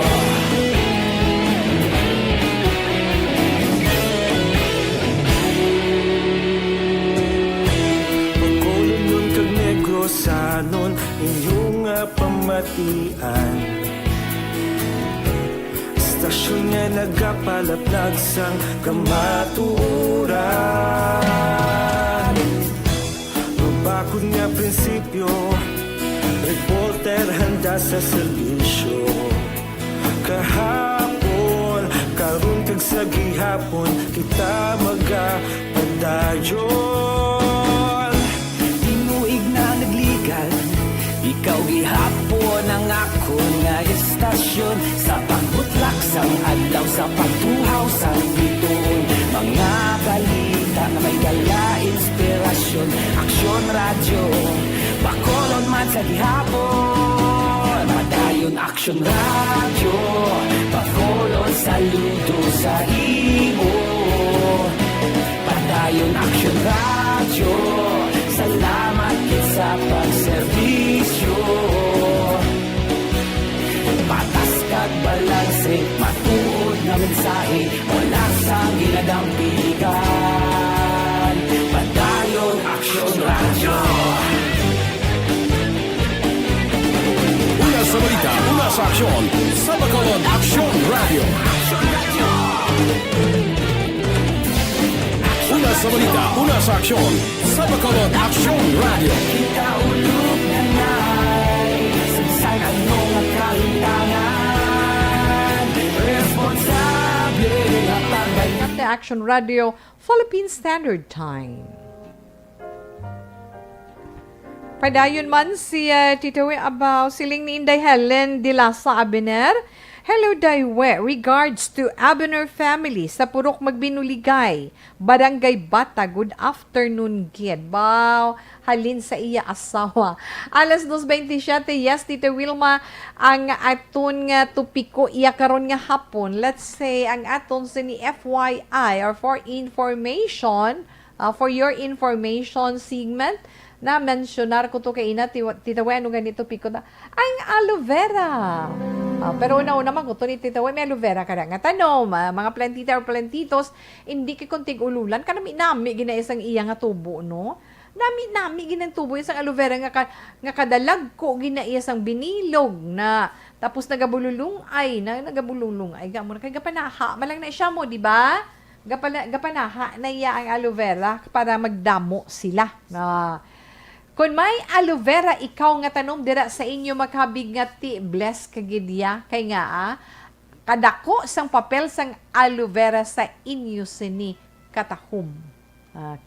Bacolodnon kag Negrosanon, inyo nga pamatian. Istasyon nga nagapalaplag sang kamatuoran. Mabakod nga prinsipyo, reporter handa sa serbisyo. Kahapon, karon kag sa gihapon, kita magapadayon. Tinuig na nagligan, ikaw gihapon ang akon nga istasyon. Sa pagbutlak sang adlaw, sa pagtuhaw sang bituon, mga balita nga may dala inspirasyon. Aksyon Radyo, Bacolod man sa gihapon. Padayon Aksyon Radyo, Bacolod, saludo sa imo. Padayon Aksyon Radyo, salamat gid sa pagserbisyo. Patas kag balanse, matuod nga mensahe, wala sang ginadampigan. Padayon Aksyon Radyo. Una sa balita, una sa aksyon, sa Bacolod Aksyon Radyo. Una sa balita, una sa aksyon, sa Bacolod Aksyon Radyo. Kita ulog na nay, sa bisan ano nga kahitangan, responsable nga pagbay- Aksyon Radyo, Philippine Standard Time. Padayon man si, ah, Tito We Abaw, siling ni Inday Helen de la Sa Abner. "Hello, Day We. Regards to Abner family sa Purok Magbinuligay, Barangay Bata. Good afternoon gid." Baw, halin sa iya asawa. Alas dos veintisiete, yes, Tito Wilma, ang aton nga topiko iya karon nga hapon. Let's say, ang aton sini F Y I or for information, ah, for your information segment, na mensionar ko to kay ina, tiwa-, Tita We, ano gani topiko na? Ang aloe vera. Ah, pero una-una man ko to ni Tita We, may aloe vera ka na nga tanom, ah, mga plantita or plantitos, hindi kay kung tig-ululan, kanami-nami gina isang iya nga tubo, no? Nami-nami ginang tubo isang aloe vera nga ka-, nga kadalagko gina iya sang binilog na, tapos nagabululong ay, na, nagabululong ay, gamo na kay gapanaha, malang na siya mo, di ba? Gapana-, gapanaha na iya ang aloe vera para magdamo sila. Ah. Kung may aloe vera ikaw nga tanom dira sa inyo, makabig nga ti bless ka gid ya. Kay nga, ah, kadako sang papel sang aloe vera sa inyo sini katahom. Ah,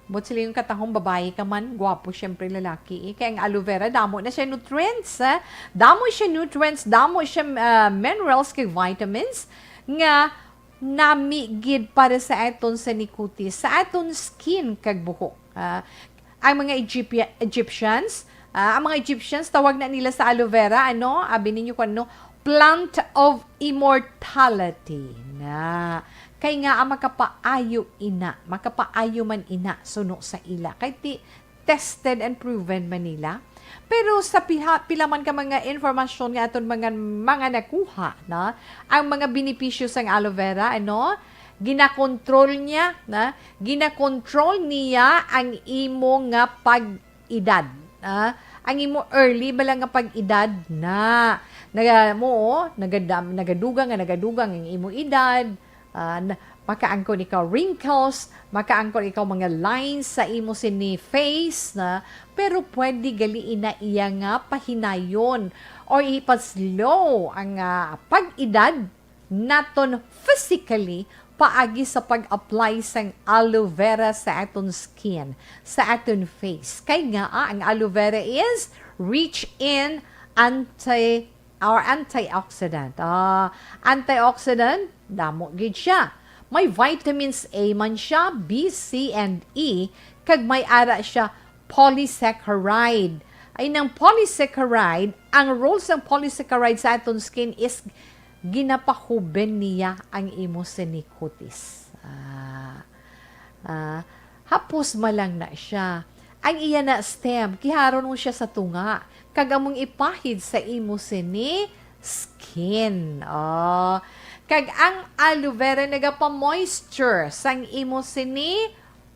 but sila yung katahom, babae ka man, gwapo, syempre, lalaki, eh. Kaya ang aloe vera, damo na siya nutrients, ah. Damo siya nutrients, damo siya, ah, minerals kag vitamins nga nami gid para sa aton sa nikutis, sa aton skin kag buhok. Ah, ang mga Egyptia-, Egyptians, ah, ang mga Egyptians, tawag na nila sa aloe vera, ano? Abi ninyo kung ano? Plant of immortality. Na. Kay nga, ang makapaayo ina, makapaayo man ina, suno sa ila. Kay ti, tested and proven man nila. Pero sa piha-, pila man ka mga informasyon nga aton mga, mga nakuha, na, ang mga benepisyo sang aloe vera, ano, ginakontrol niya, na, ginakontrol niya ang imo nga pag-edad, ah, ang imo early bala nga pag-edad na. Naga-, mo, oh, nagadam-, nagadugang nga nagadugang ang imo edad, ah, na, makaangkon ikaw wrinkles, makaangkon ikaw mga lines sa imo sini face na, pero pwede gali ina iya nga pahinayon or ipaslow ang, ah, pag-edad naton physically paagi sa pag-apply sang aloe vera sa aton skin, sa aton face. Kay nga, ah, ang aloe vera is rich in anti or antioxidant. Ah, antioxidant, damo gid siya. May vitamins A man siya, B, C, and E, kag may ara siya polysaccharide. Ay, nang polysaccharide, ang role sang polysaccharide sa aton skin is ginapahuben niya ang imo sini kutis. Ah, ah, hapos ma lang na siya. Ang iya na stem, kiharon mo siya sa tunga, kag among ipahid sa imo sini skin. Oh. Kag ang aloe vera nagapa-moisture sang imo sini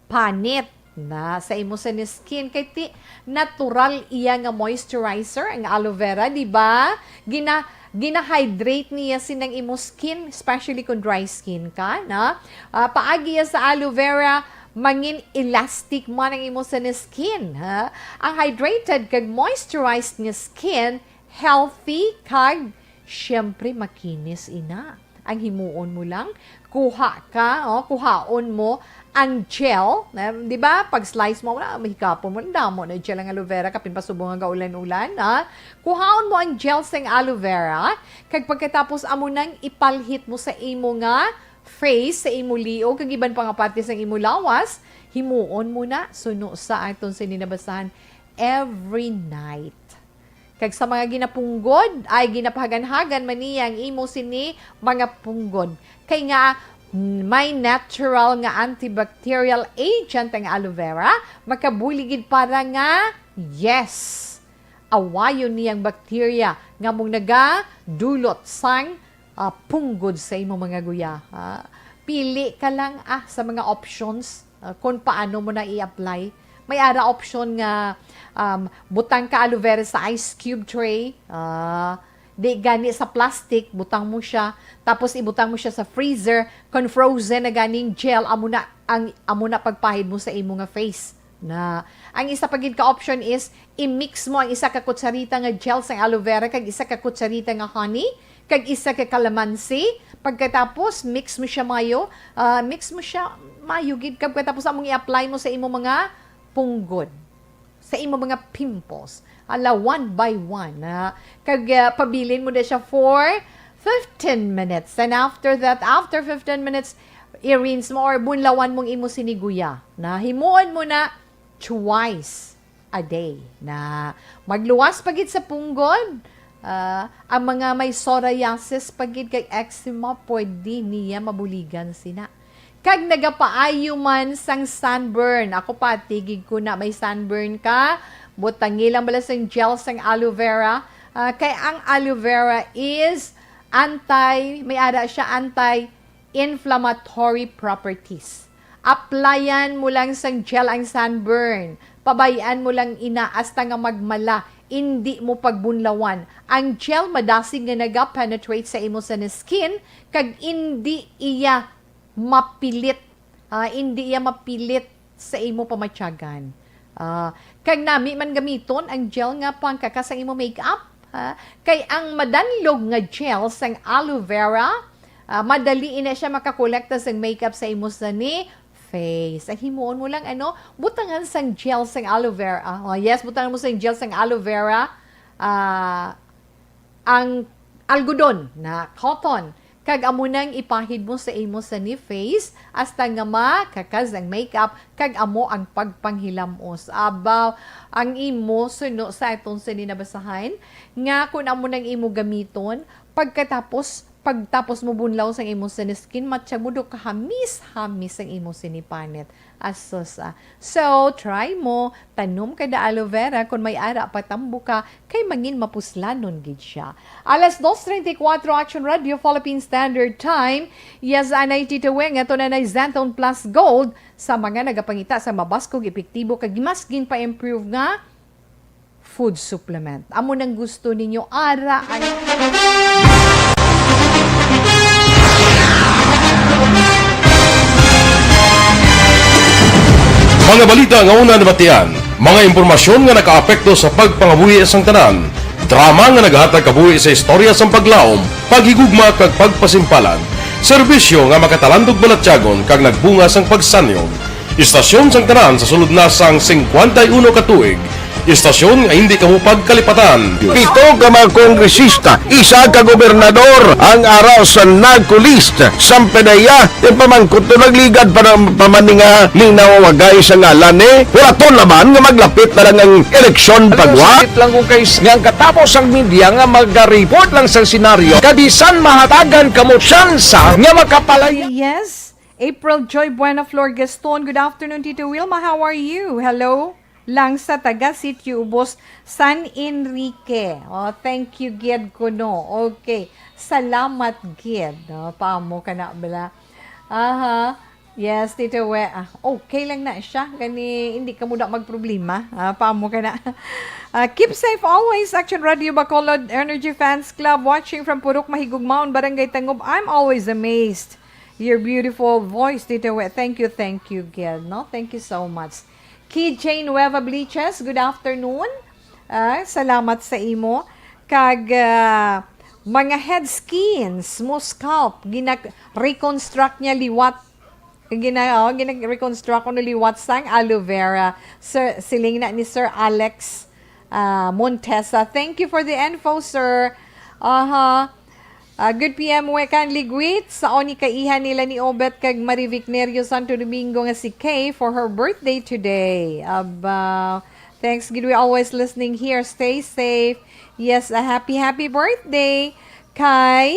panit na sa imo sini skin. Kay ti, natural iya nga moisturizer ang aloe vera, di ba? Gina-, gina-hydrate niya sinang imo skin, especially kung dry skin ka, na? Ah, paagi ya sa aloe vera, mangin elastic man ang imo sini skin, ha? Ang hydrated kag moisturized nga skin, healthy kag, siyempre, makinis ina. Ang himuon mo lang, kuha ka, oh, kuhaon mo ang gel, na, di ba? Pag slice mo, wala, mahikapon mo, damo na gel ang aloe vera, kapin pa subong nga gaulan-ulan, ha? Kuhaon mo ang gel sang aloe vera, kag pagkatapos amo nang ipalhit mo sa imo nga face, sa imo liog, kag iban pa nga parte sa imo lawas, himuon mo na, suno sa aton sini nabasahan, every night. Kag sa mga ginapunggod, ay ginapahaganhagan man niya ang imo sini mga punggod. Kay nga, mm, may natural nga antibacterial agent ang aloe vera, makabulig gid para nga, yes, awayon niyang bacteria nga mong nagadulot sang, ah, punggod sa imo mga guya. Ah, pili ka lang, ah, sa mga options, ah, kung paano mo na i-apply. May ara option nga, um, butang ka aloe vera sa ice cube tray. Ah, di gani sa plastic, butang mo siya. Tapos ibutang mo siya sa freezer. Kung frozen na ganing gel, amo na ang, amo na pagpahid mo sa imo nga face. Na, ang isa pa gid ka option is i-mix mo ang isa ka kutsarita nga gel sang aloe vera kag isa ka kutsarita nga honey kag isa ka kalamansi. Pagkatapos, mix mo siya mayo, ah, mix mo siya mayo gid. Kag pagkatapos, among i-apply mo sa imo mga punggod. sa imo mga pimples. Ala, one by one, ha? Kag, ah, pabilin mo na siya for fifteen minutes. And after that, after fifteen minutes, i-rinse mo or bunlawan mong imo siniguya. Na himuon mo na twice a day. Na magluwas pa gid sa punggod, ah, ang mga may psoriasis pa gid kag eczema, pwede niya mabuligan sina. Kag nagapaayo man sang sunburn. Ako pa, tigig ko na may sunburn ka. Butangi lang bala sang gel sang aloe vera. Ah, kay ang aloe vera is anti, may ara siya, anti-inflammatory properties. Applyan mo lang sang gel ang sunburn. Pabayan mo lang ina hasta nga magmala. Indi mo pagbunlawan. Ang gel madasig nga naga-penetrate sa imo sa skin, kag indi iya mapilit, ah, indi iya mapilit sa imo pamatyagan. Ah, kag nami man gamiton ang gel nga pangkakas sa imo makeup, ha? Kay ang madanlog nga gel sang aloe vera, ah, madali ina siya makakolekta sang makeup sa imo sa ni face. Ang himuon mo lang, ano, butangan sang gel sang aloe vera. Ah, oh, yes, butangan mo sang gel sang aloe vera. Ah, ang algodon na cotton, kag amo nang ipahid mo sa imo sa ni face, hasta nga makakas ang makeup, kag amo ang pagpanghilam-os. Abaw, ang imo suno sa aton sini nabasahan, nga kun amo nang imo gamiton, pagkatapos, pagtapos mo bunlaw sang imo sa ni skin, matya mo do kahamis-hamis ang imo sinipanit. Asus, ah. So, try mo, tanom ka da aloe vera, kun may ara, patambo ka, kay mangin mapuslanon gid siya. Alas dos treinta y cuatro, Action Radio, Philippine Standard Time. Yes, anay Tito Weng, ato na na Xanthone Plus Gold sa mga nagapangita sa mabaskog, epektibo, kag mas ginpa-improve nga food supplement. Amo nang gusto ninyo, ara ang Mga balita nga una nabatian, mga impormasyon nga nakaapekto sa pagpangabuhi sang tanan, drama nga naghatag kabuhi sa istorya sang paglaom, paghigugma kag pagpasimpalan, serbisyo nga makatalandog balatyagon kag nagbunga sang pagsanyog. Istasyon sang tanan sa sulod na sang singkwenta y uno ka tuig. Istasyon nga hindi kamo pagkalipatan. Pito ka mga kongresista, isa ka gobernador ang ara sa NAGCO list. Sampadaya, yung pamangkot to nagligad pa ng pamaninga ni nawagay sa ngalan ni. Wala to naman nga maglapit na lang ang eleksyon pagwa. Sakit lang kung kay nga ang katapos ang media nga mag-report lang sa senaryo. Kabisan mahatagan kamo tsansa nga makapalay. Yes, April Joy Buena Flor Gaston. Good afternoon, Tito Wilma. How are you? Hello. Lang sa taga Sitio Ubos, San Enrique. Oh, thank you gid kuno. Okay. Salamat gid. No? Paamo ka na bala. Aha. Yes, Tito We. Ah, okay lang na siya. Gani, hindi ka muna magproblema. Ah, paamo ka na. Ah, keep safe always. Action Radio Bacolod Energy Fans Club watching from Purok Mahigugmaon, Barangay Tangub. I'm always amazed. Your beautiful voice, Tito We. Thank you, thank you, Gil. No? Thank you so much. Key Jane Nueva Bliches, good afternoon. Ah, salamat sa imo. Kag, ah, mga head skins mo scalp, ginag-reconstruct niya liwat. Gina-, oh, ginag-reconstruct ko no liwat sang aloe vera. Sir, siling na ni Sir Alex, ah, Montesa. Thank you for the info, sir. Aha. Ah, good P M, Wekan Ligwit, sa oni kaiha nila ni Obet kag Marivic Nerio Santo Domingo nga si Kay for her birthday today. Aba, thanks gid, we always listening here. Stay safe. Yes, a happy, happy birthday kay,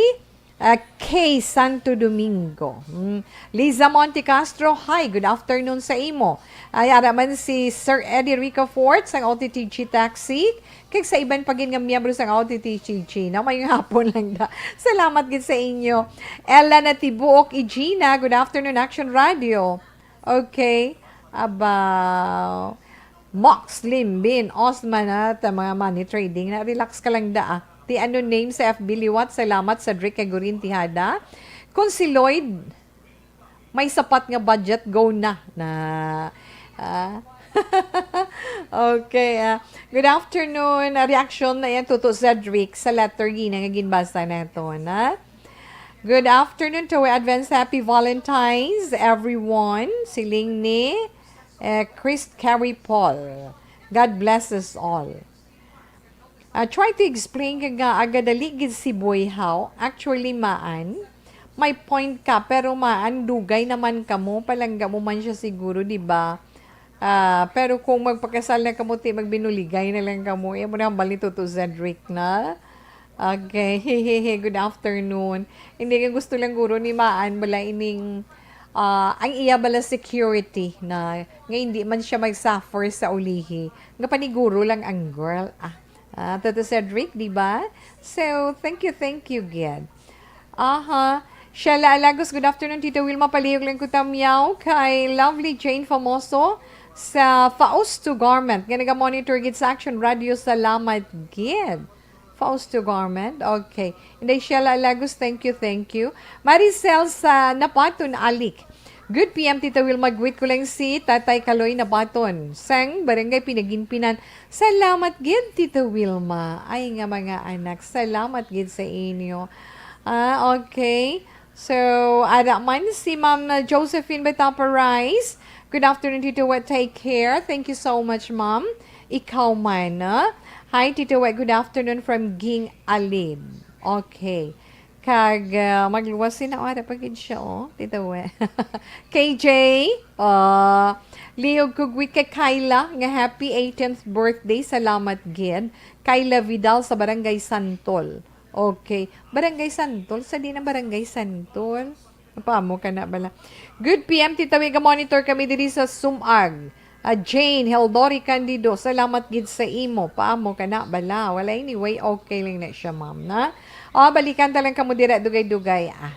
ah, Kay Santo Domingo. Mm. Liza Monte Castro, hi, good afternoon sa imo. Ay, ara man si Sir Eddie Ricafort sang O T T G Taxi. Kag sa iban pa gid nga miyembro sang O T T G G, no? Mayong hapon lang da. Salamat gid sa inyo. Ella Natibuok Igina, good afternoon, Action Radio. Okay. Aba, Mox Limbin Osman, at mga money trading na, relax ka lang da, ah. Ti ano name sa F B liwat? Salamat sa Drake Gurin Tihada. Kung si Lloyd, may sapat nga budget, go na. Na, ah. Okay, ah. Good afternoon. Ah, reaction na yan, Tuto Cedric, sa letter G na nga ginbasa nato, na? Good afternoon to advance Happy Valentine's, everyone. Siling ni, eh, Chris Carey Paul. God bless us all. Ah, try to explain ka nga agadali gid si Boy How. Actually, Maan, may point ka, pero Maan, dugay naman kamo, palangga mo man siya siguro, di ba? Ah, pero kung magpakasal na kamo, ti magbinuligay na lang kamo. Iya mo na ang balito to Cedric na. Okay, hehehe, good afternoon. Hindi, nga gusto lang guro ni Maan bala ining, ah, ang iya bala security na nga hindi man siya mag-suffer sa ulihi. Nga paniguro lang ang girl. Ah, ah, Tito Cedric, di ba? So, thank you, thank you, gid. Aha. Shella Alagos, good afternoon, Tita Wilma. Palihog lang ko tamyaw kay Lovely Jane Famoso sa Fausto Garment nga naga-monitor gid sa Action Radio. Salamat gid. Fausto Garment. Okay. Inday Shella Alagos, thank you, thank you. Maricel sa Napaton, Alik. Good P M, Tita Wilma. Greet ko lang si Tatay Kaloy Napaton sang Barangay Pinaginpinan. Salamat gid, Tita Wilma. Ay nga mga anak, salamat gid sa inyo. Ah, okay. So, ara man si Ma'am Josephine Batapa Rice. Good afternoon, Tito Wet. Take care. Thank you so much, Ma'am. Ikaw man, ah. Hi, Tito Wet. Good afternoon from Ging Alib. Okay. Kag, ah, magluwas sina, ara pa gid siya, oh, Tito Wet. K J, ah, lihog kog greet kay Kyla nga happy eighteenth birthday. Salamat gid. Kyla Vidal sa Barangay Santol. Okay. Barangay Santol? Sa di na Barangay Santol? Paamo ka na bala. Good P M, Tita Wet, ga-monitor kami diri sa Sumag. Ah, Jane Heldori Candido, salamat gid sa imo. Paamo ka na bala. Wala, anyway, okay lang na siya, ma'am, na. O, balikan ta lang kamo dira, dugay-dugay, ah.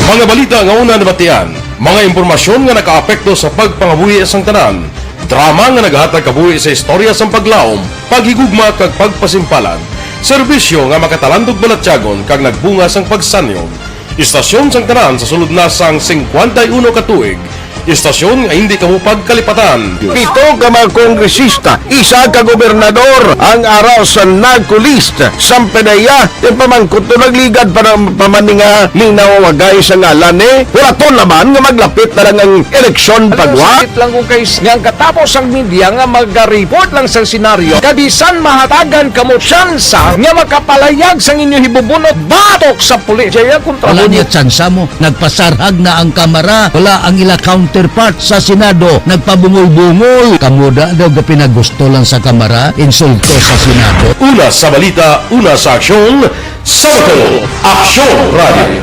Mga balita nga una nabatian, mga impormasyon nga nakaapekto sa pagpangabuhi sang tanan, drama nga nagahatag kabuhi sa istorya sang paglaom, paghigugma kag pagpasimpalan, serbisyo nga makatalandog balatyagon kag nagbunga sang pagsanyog. Istasyon sang tanan sa sulod na sang singkwenta y uno ka tuig. Istasyon nga hindi kamo pagkalipatan. Pito ka mga kongresista, isa ka gobernador ang ara sa NAGCO list. Sang PDEA, yung pamangkot to nagligad para pamaninga ning nawawagay sa ngalan ni. Wala to naman nga maglapit na lang ang eleksyon pagwa. Sakit lang kung kay nga ang katapos ang media nga maga-report lang sa senaryo, kabisan mahatagan kamo tsansa nga makapalayag sang inyo hibubunot batok sa pulis. Jaya kontra Wala mo. Niya tsansa mo. Nagpasarhag na ang Kamara. Wala ang ila counterpart sa Senado. Nagpabungol-bungol. Kamo da daw ga pinagusto lang sa Kamara, insulto sa Senado. Una sa balita, una sa aksyon, sa Bacolod, Aksyon Radio.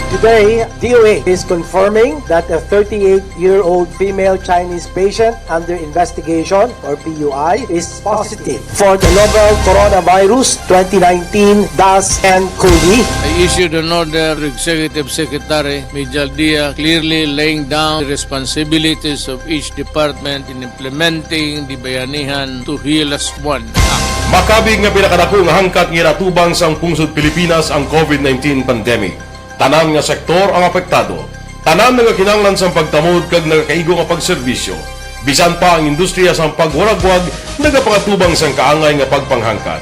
Today, D O H is confirming that a thirty-eight-year-old female Chinese patient under investigation, or P U I, is positive for the novel Coronavirus twenty nineteen dash N COVID. I issued an order to Executive Secretary Mijal Dia, clearly laying down the responsibilities of each department in implementing the Bayanihan to Heal As One Act. Makabig nga pinakadako nga hangkat nga ginatubang sang pungsod Pilipinas ang COVID nineteen pandemic. Tanan nga sektor ang apektado. Tanan nagakinahanglan sang pagtamod kag nagakaigo nga pagserbisyo. Bisan pa ang industriya sang pagwaragwag nagapangatubang sang kaangay nga pagpanghangkat.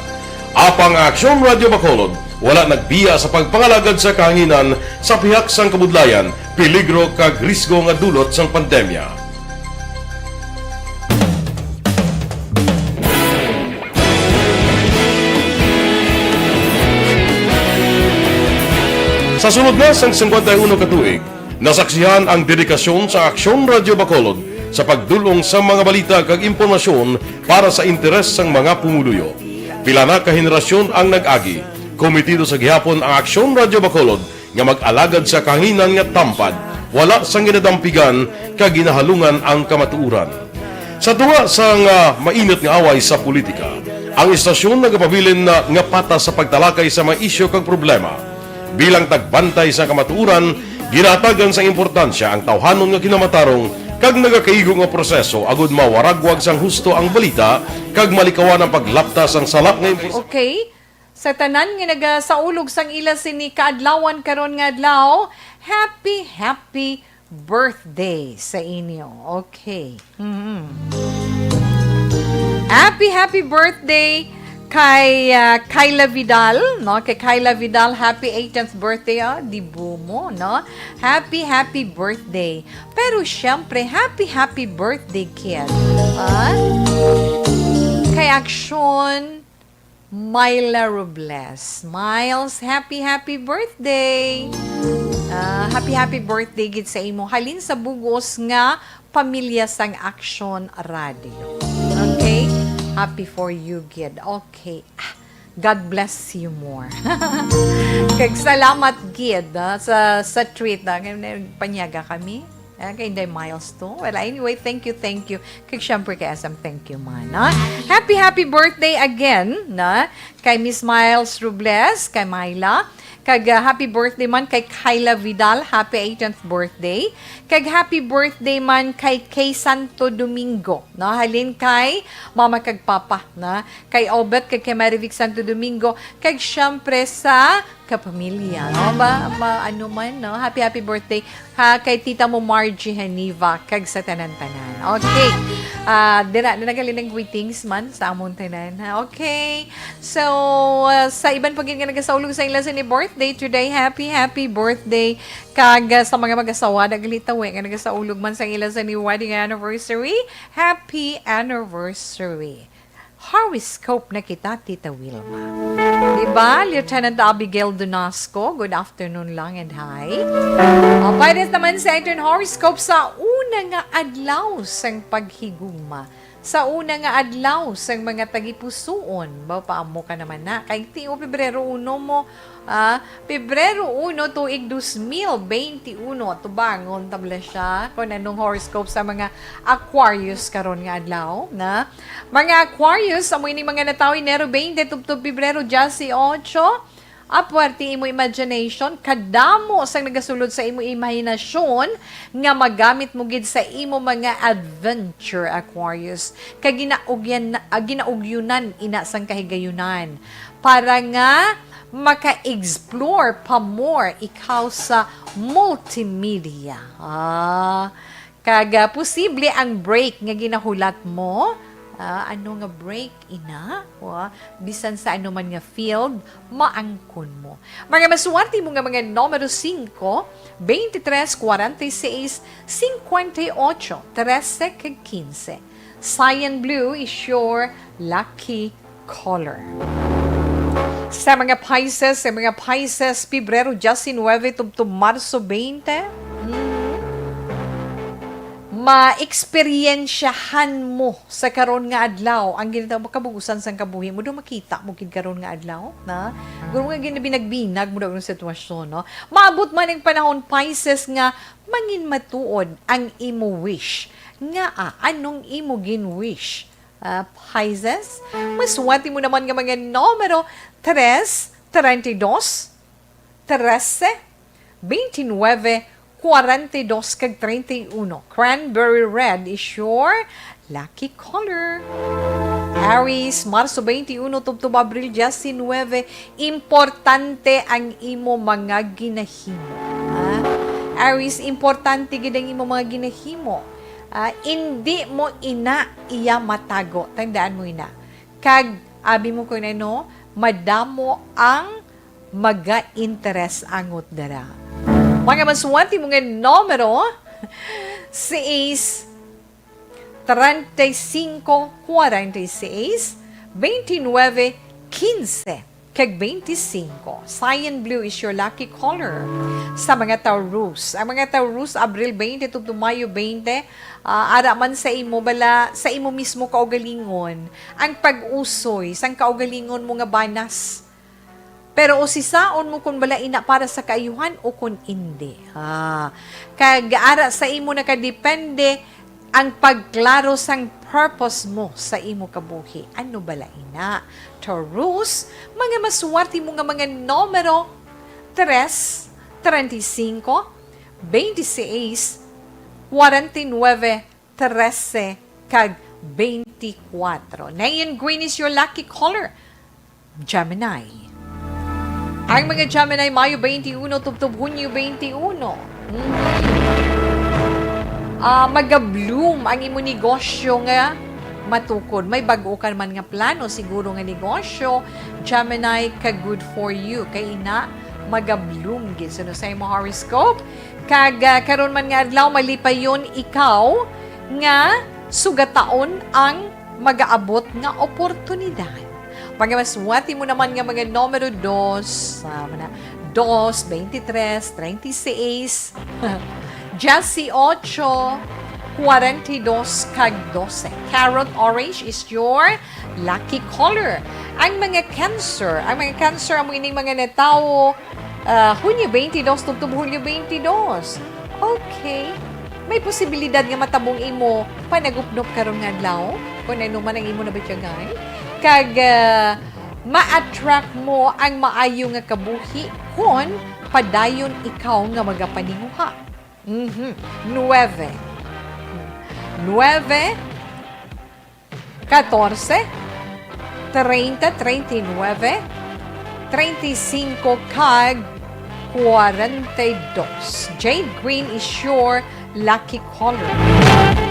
Apang ang Aksyon Radio Bacolod wala nagbiya sa pagpangalagad sa kahanginan sa pihak sang kabudlayan, peligro kag risgo nga dulot sang pandemya. Sa sulod na sang singkwenta y uno ka tuig, nasaksihan ang dedikasyon sa Aksyon Radio Bacolod sa pagdul-ong sa mga balita kag impormasyon para sa interes sang mga pumuluyo. Pila na ka henerasyon ang nag-agi. Komitido sa gihapon ang Aksyon Radio Bacolod nga mag-alagad sa kahanginan nga tampad, wala sang ginadampigan kag ginahalungan ang kamatuoran. Sa tunga sang, ah, mainit nga away sa politika, ang istasyon nagapabilin na nga patas sa pagtalakay sa mga isyu kag problema. Bilang tagbantay sa kamatuoran, ginahatagan sang importansya ang tawhanon nga kinamatarong kag nagakaigo nga proseso agud mawaragwag sang husto ang balita kag malikawan ang paglapta sang sala nga impor- Okay. Sa tanan nga nagasaulog sang ila sini kaadlawan karon nga adlaw, happy, happy birthday sa inyo. Okay. Mhm. Happy, happy birthday, Kay, ah, Kyla Vidal, no? Kay Kyla Vidal, happy eighteenth birthday, oh, dibu mo, no? Happy, happy birthday. Pero syempre, happy, happy birthday, kid. Ah? Kay Action, Myla Robles. Miles, happy, happy birthday. Ah, happy, happy birthday gid sa imo. Halin sa bugos nga pamilya sang Action Radio. Okay? Happy for you, gid. Okay. Ah, God bless you more. Kag salamat, gid, ah, sa, sa treat, ah. Kay panyaga kami. Ah, kay Inday Miles to. Well, anyway, thank you, thank you. Kag syempre kay S M, thank you man, ah. Happy, happy birthday again, na, kay Miss Miles Robles, kay Myla. Kag, ah, happy birthday man kay Kyla Vidal, happy eighteenth birthday. Kag happy birthday man kay, kay Santo Domingo, no? Halin kay mama kag papa, na, kay Obet kag kay Marivic Santo Domingo, kag syempre sa kapamilya, no? Ba, ba, ano man, no? Happy, happy birthday, ha, kay tita mo Margie Haniva, kag sa tanan-tanan. Okay. Ah, dira na nagalinang greetings man sa amon tanan, ha? Okay. So, ah, sa iban pa gid nga nagasaulog sa ila sa ni birthday today, happy, happy birthday. Kag, ah, sa mga mag-asawa, nagalitawi nga nagasaulog man sa ila sa ni wedding anniversary, happy anniversary. Horoscope na kita, Tita Wilma. Di ba, Lieutenant Abigail Donasco? Good afternoon lang and hi. O, pwede naman sa aton horoscope sa una nga adlaw sang paghigugma. Sa una nga adlaw sang mga tagipusoon. Ba, paamo ka naman na. Kay ti, o, Pebrero uno mo, ah, Pebrero uno, tuig dos mil beinti uno, tubangon ta bala siya kung anong horoscope sa mga Aquarius karon nga adlaw, na. Mga Aquarius, amo ini mga natawo Enero twenty tubtob Pebrero diyes otso. Apwerte imo imagination, kadamo sang nagasulod sa imo imahinasyon nga magamit mo gid sa imo mga adventure, Aquarius. Kag ginaugyan, ah, ginaugyunan ina sang kahigayunan para nga maka-explore pa more ikaw sa multimedia. Ah, kag, ah, posible ang break nga ginahulat mo. Ah, ano nga break, ina? Wa, bisan sa ano man nga field, maangkon mo. Mga maswerte mo nga mga numero singko, beintitres, kwarenta y seis, singkwenta y ocho, trese, kag kinse. Cyan blue is your lucky color. Sa mga Pisces, sa mga Pisces, Pebrero diyesinuebe tubtob Marso bente, mm, maeksperiensyahan mo sa karon nga adlaw ang ginatawag kabugusan sang kabuhi mo. Do makita mo gid karon nga adlaw, na? Guro nga ginabinagbinag mo daw ang sitwasyon, no? Maabot man ang panahon, Pisces, nga manginmatuod ang imo wish. Nga, ah, anong imo gin-wish? Ah, Pisces, maswerte mo naman nga mga numero tres, treinta y dos, trese, veintinueve, kwarenta y dos, kag treinta y uno. Cranberry red is your lucky color. Aries, Marso twenty-one tubtob Abril diyesinuebe, importante ang imo mga ginahimo. Ha? Aries, importante gid ang imo mga ginahimo. Ah, indi mo ina iya matago. Tandaan mo ina. Kag abi mo kun ano, madamo ang maga-interes angot dira. Mga maswerte mo nga numero, seis, treinta y cinco, cuarenta y seis, veintinueve, quince, kag veinticinco. Cyan blue is your lucky color. Sa mga Taurus, ang mga Taurus, Abril twenty tubtob Mayo twenty, ah, ara man sa imo bala, sa imo mismo kaugalingon, ang pag-usoy sang kaugalingon mo nga banas. Pero usisaon mo kon bala ina para sa kaayuhan o kon indi. Ah, kag ara sa imo nakadepende ang pagklaro sang purpose mo sa imo kabuhi. Ano bala ina? Taurus, mga maswerte mo nga mga numero, tres, treinta y cinco, veintiséis, cuarenta y nueve, trese, kag veinticuatro. Neon green is your lucky color. Gemini. Ang mga Gemini, Mayo twenty-one tubtob Hunyo twenty-one. Mhm. Ah, maga-bloom ang imo negosyo nga matukod. May bag-o ka man nga plano, siguro nga negosyo, Gemini, ka good for you. Kay ina, maga-bloom gid. So, sa imo horoscope, kag, ah, karon man nga adlaw, malipayon ikaw nga sugataon ang magaabot nga oportunidad. Pagkabaswati mo naman nga mga numero dos, ah, mana, dos, veintitrés, treinta y seis, dieciocho, cuarenta y dos, kag doce. Carrot orange is your lucky color. Ang mga Cancer, ang mga Cancer, amo ining mga natawo, ah, Hunyo twenty-two tubtob Hulyo twenty-two. Okay. May posibilidad nga matabong imo panagupnop karon nga adlaw, kung ano man ang imo nabatyagan. Kag, ah, ma-attract mo ang maayo nga kabuhi kon padayon ikaw nga magapaninguha. Mhm. Nuebe. Nuebe, catorce, treinta, treinta y nueve, treinta y cinco, kag cuarenta y dos. Jade green is your lucky color.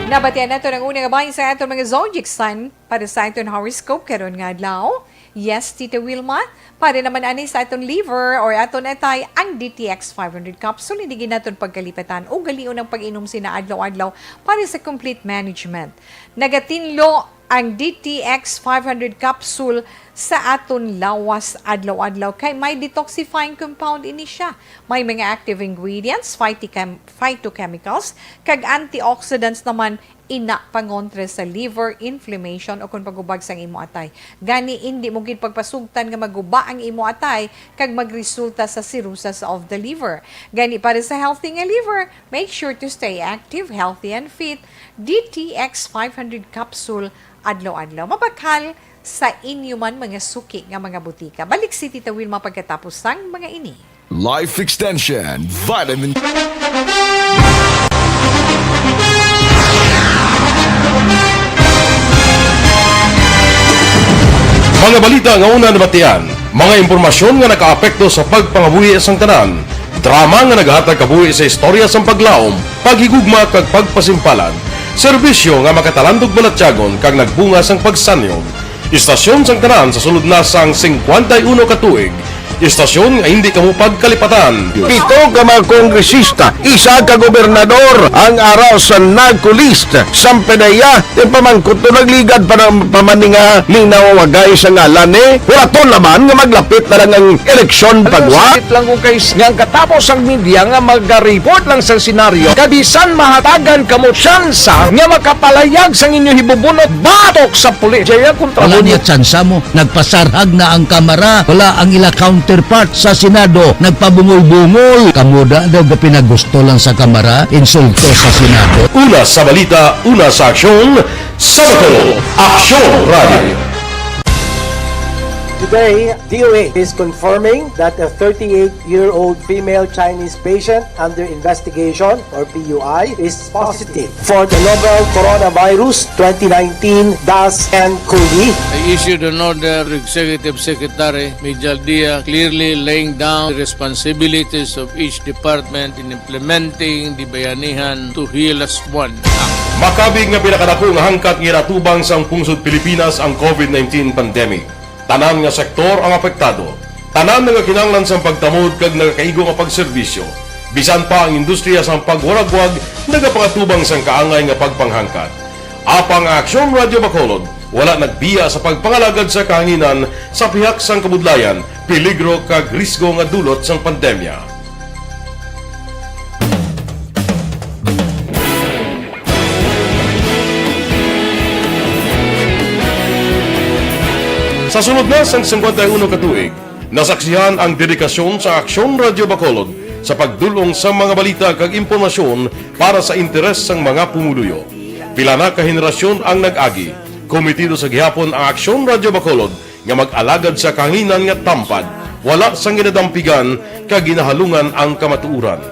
Nabatian nato ang una nga bahin sa aton mga zodiac sign para sa aton horoscope karon nga adlaw. Yes, Tita Wilma. Para naman ani sa aton liver or aton atay, ang D T X five hundred capsule, hindi gid naton pagkalipatan. Ugalion ang pag-inom sina adlaw-adlaw para sa complete management. Nagatinlo ang D T X five hundred capsule sa aton lawas adlaw-adlaw kay may detoxifying compound ini siya. May mga active ingredients, phytochem-, phytochemicals, kag antioxidants naman, ina pangontra sa liver inflammation o kon pagubag sang imo atay. Gani, indi mo gid pagpasugtan nga maguba ang imo atay kag magresulta sa cirrhosis of the liver. Gani, para sa healthy nga liver, make sure to stay active, healthy, and fit. D T X five hundred capsule adlaw-adlaw. Mabakal sa inyo man mga suki nga mga butika. Balik si Tita Wilma pagkatapos sang mga ini. Life Extension Vitamin. Mga balita nga una nabatian, mga impormasyon nga nakaapekto sa pagpangabuhi sang tanan, drama nga nagahatag kabuhi sa istorya sang paglaom, paghigugma kag pagpasimpalan, serbisyo nga makatalandog balatyagon kag nagbunga sang pagsanyog. Istasyon sang tanan sa sulod na sang singkwenta y uno ka tuig. Istasyon nga hindi kamo pagkalipatan. Pito ka mga kongresista, isa ka gobernador ang ara sa NARCO list. Sampanaya, ti pamangkot to nagligad pa ng pamaninga ning nawawagay sa ngalan ni Huraton naman nga maglapit na lang ang eleksyon pagwa. Sakit lang ko kay s-, nga ang katapos ang media nga magareport lang sa senaryo, kabisan mahatagan kamo tsansa nga makapalayag sang inyo hibubunot batok sa pulis. Jaya kontra Wala mo. Niya tsansa mo. Nagpasarhag na ang Kamara. Wala ang ila counterpart sa Senado. Nagpabungol-bungol. Kamo da daw gapinagusto lang sa Kamara. Insulto sa Senado. Una sa balita, una sa aksyon, sa Bacolod, Aksyon Radio. Today, D O A is confirming that a thirty-eight-year-old female Chinese patient under investigation, or P U I, is positive for the novel coronavirus twenty nineteen dash N cov. I issued an order to Executive Secretary Mijal Dia, clearly laying down the responsibilities of each department in implementing the Bayanihan to Heal As One Act. Makabig nga pinakadako nga hangkat nga ginatubang sang pungsod Pilipinas ang COVID nineteen pandemic. Tanan nga sektor ang apektado. Tanan nagakinahanglan sang pagtamod kag nagakaigo nga pagserbisyo. Bisan pa ang industriya sang pagwaragwag nagapangatubang sang kaangay nga pagpanghangkat. Apang ang Aksyon Radyo Bacolod wala nagbiya sa pagpangalagad sa kahanginan sa pihak sang kabudlayan, peligro kag risgo nga dulot sang pandemya. Sa sulod na sang singkwenta y uno ka tuig, nasaksihan ang dedikasyon sa Aksyon Radyo Bacolod sa pagdul-ong sa mga balita kag impormasyon para sa interes sang mga pumuluyo. Pila na ka henerasyon ang nag-agi. Komitido sa gihapon ang Aksyon Radyo Bacolod nga mag-alagad sa kahanginan nga tampad, wala sang ginadampigan kag ginahalungan ang kamatuoran.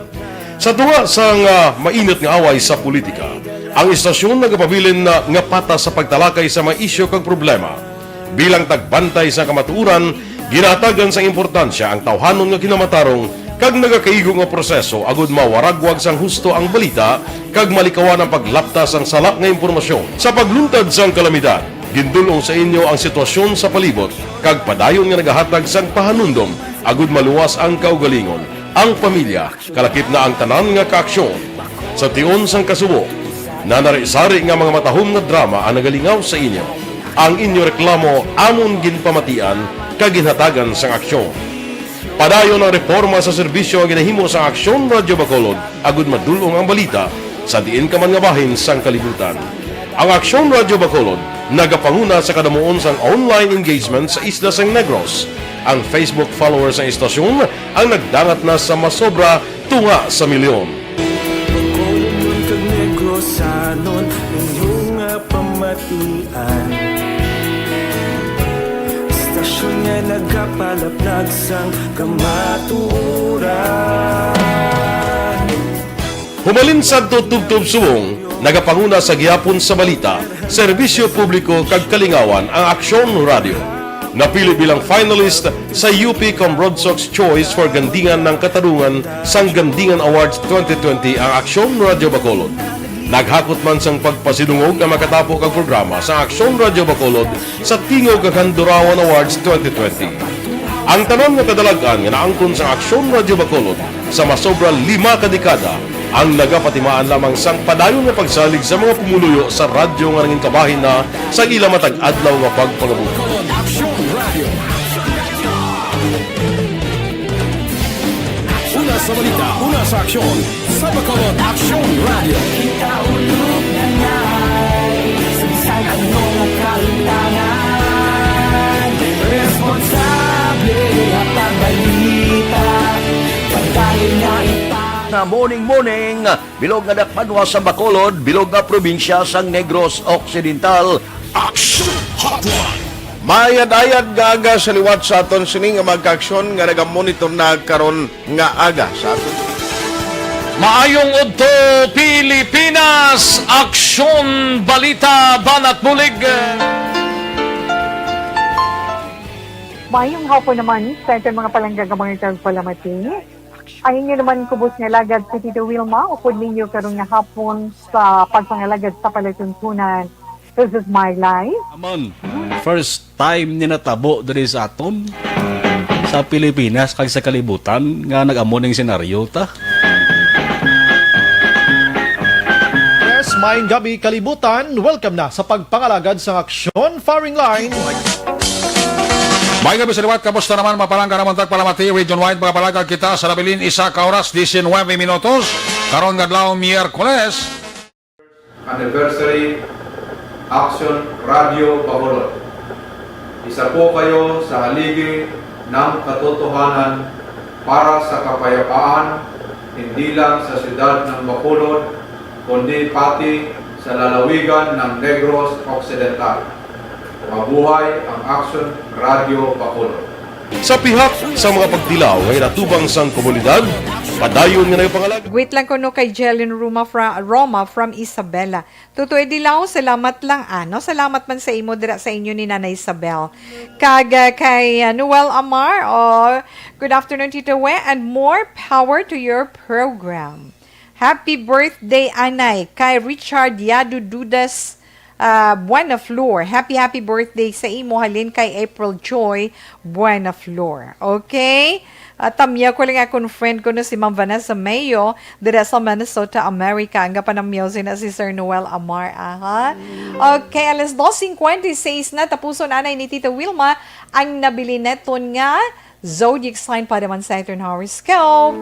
Sa tunga sang, ah, mainit nga away sa politika, ang istasyon nagapabilin na nga patas sa pagtalakay sa mga isyu kag problema. Bilang tagbantay sa kamatuoran, ginahatagan sang importansya ang tawhanon nga kinamatarong kag nagakaigo nga proseso agud mawaragwag sang husto ang balita kag malikawan ang paglapta sang sala nga impormasyon. Sa pagluntad sang kalamidad, gindul-ong sa inyo ang sitwasyon sa palibot kag padayon nga nagahatag sang pahanumdom agud maluwas ang kaugalingon, ang pamilya, kalakip na ang tanan nga kaaksyon. Sa tion sang kasubo, nanari-sari nga mga matahom nga drama ang nagalingaw sa inyo. Ang inyo reklamo amon ginpamatian kag ginhatagan sang aksyon. Padayon ang reporma sa serbisyo nga ginahimo sang Aksyon Radyo Bacolod agud madul-ong ang balita sa diin ka man nga bahin sang kalibutan. Ang Aksyon Radyo Bacolod nagapanguna sa kadamuon sang online engagement sa isla sang Negros. Ang Facebook followers sang istasyon ang nagdangat na sa masobra tunga sa milyon. Bacolod kag Negrosanon, inyo nga pamatian. Istasyon nga nagapalaplag sang kamatuoran. Humalin sadto tubtob subong, nagapanguna sa gihapon sa balita, serbisyo publiko kag kalingawan ang Aksyon Radyo. Napili bilang finalist sa U P Cambronsox Choice for Gandingan ng Katarungan sang Gandingan Awards twenty twenty ang Aksyon Radyo Bacolod. Naghakot man sang pagpasidungog ang makatapo kag programa sa Aksyon Radyo Bacolod sa Tingog kag Handurawan Awards twenty twenty. Ang tanan nga kadalag-an nga naangkon sa Aksyon Radyo Bacolod sa masobra lima ka dekada ang nagapatimaan lamang sang padayon nga pagsalig sa mga pumuluyo sa radyo nga nangin kabahin na sa ila matag adlaw nga pagpangabuhi. Aksyon Radio. Una sa balita, una sa aksyon, sa Bacolod Aksyon Radio. Kita ulog na ngay, sa bisan ano nga kahintangan, responsable nga pagbalita, pagdali nga ipang- Na morning, morning, bilog nga dakbanwa sa Bacolod, bilog nga probinsya sang Negros Occidental. Action Hotline. Maayad-ayad nga aga sa liwat sa aton sini nga mga kaaksyon nga nagamonitor na karon nga aga sa aton. Maayong udto, Pilipinas! Aksyon, balita, banat bulig. Maayong hapon naman sa aton mga palangga nga mga tagpalamati. Ang inyo naman kubos nga alagad si Tito Wilma, upod ninyo karon nga hapon sa pagpangalagad sa palatuntunan. This is my life. Amon, first time ni natabo diri sa aton, sa Pilipinas kag sa kalibutan nga nag-amo ning senaryo ta. Yes, maayong gabi kalibutan. Welcome na sa pagpangalagad sang aksyon firing line. May gabi sa liwat, kamusta naman, mapalangga naman tagpalamati, region-wide, mga palagad kita sa nabilin, isa ka oras, diecinuebe minutos, karon nga adlaw, Miyerkules. Anniversary, Action Radio Bacolod. Isa po kayo sa haligi ng katotohanan para sa kapayapaan, hindi lang sa siyudad ng Bacolod, kundi pati sa lalawigan ng Negros Occidental. Mabuhay ang Action Radio Bacolod. Sa pihak sa mga pagtilaw nga ginatubang sang komunidad, padayon nga nagpangalagad. Greet lang kuno kay Jelen Roma fra-, Roma from Isabela. Tutoy Dilaw, salamat lang, ano? Salamat man sa imo dira sa inyo ni Nanay Isabel. Kag, uh, kay, uh, Noel Amar, oh, good afternoon, Tito We, and more power to your program. Happy birthday, Anay, kay Richard Yadu Dudas, ah, Buena Flor. Happy, happy birthday sa imo, halin kay April Joy Buena Flor. Okay? Ah, tamya ko lang akong friend ko no si Ma'am Vanessa Mayo, dira sa Minnesota, America. Ang gapanamyaw sina si Sir Noel Amar, aha. Okay, alas dos cincuenta y seis na, tapuson anay ni Tita Wilma ang nabilin naton nga zodiac sign para man sa aton horoscope.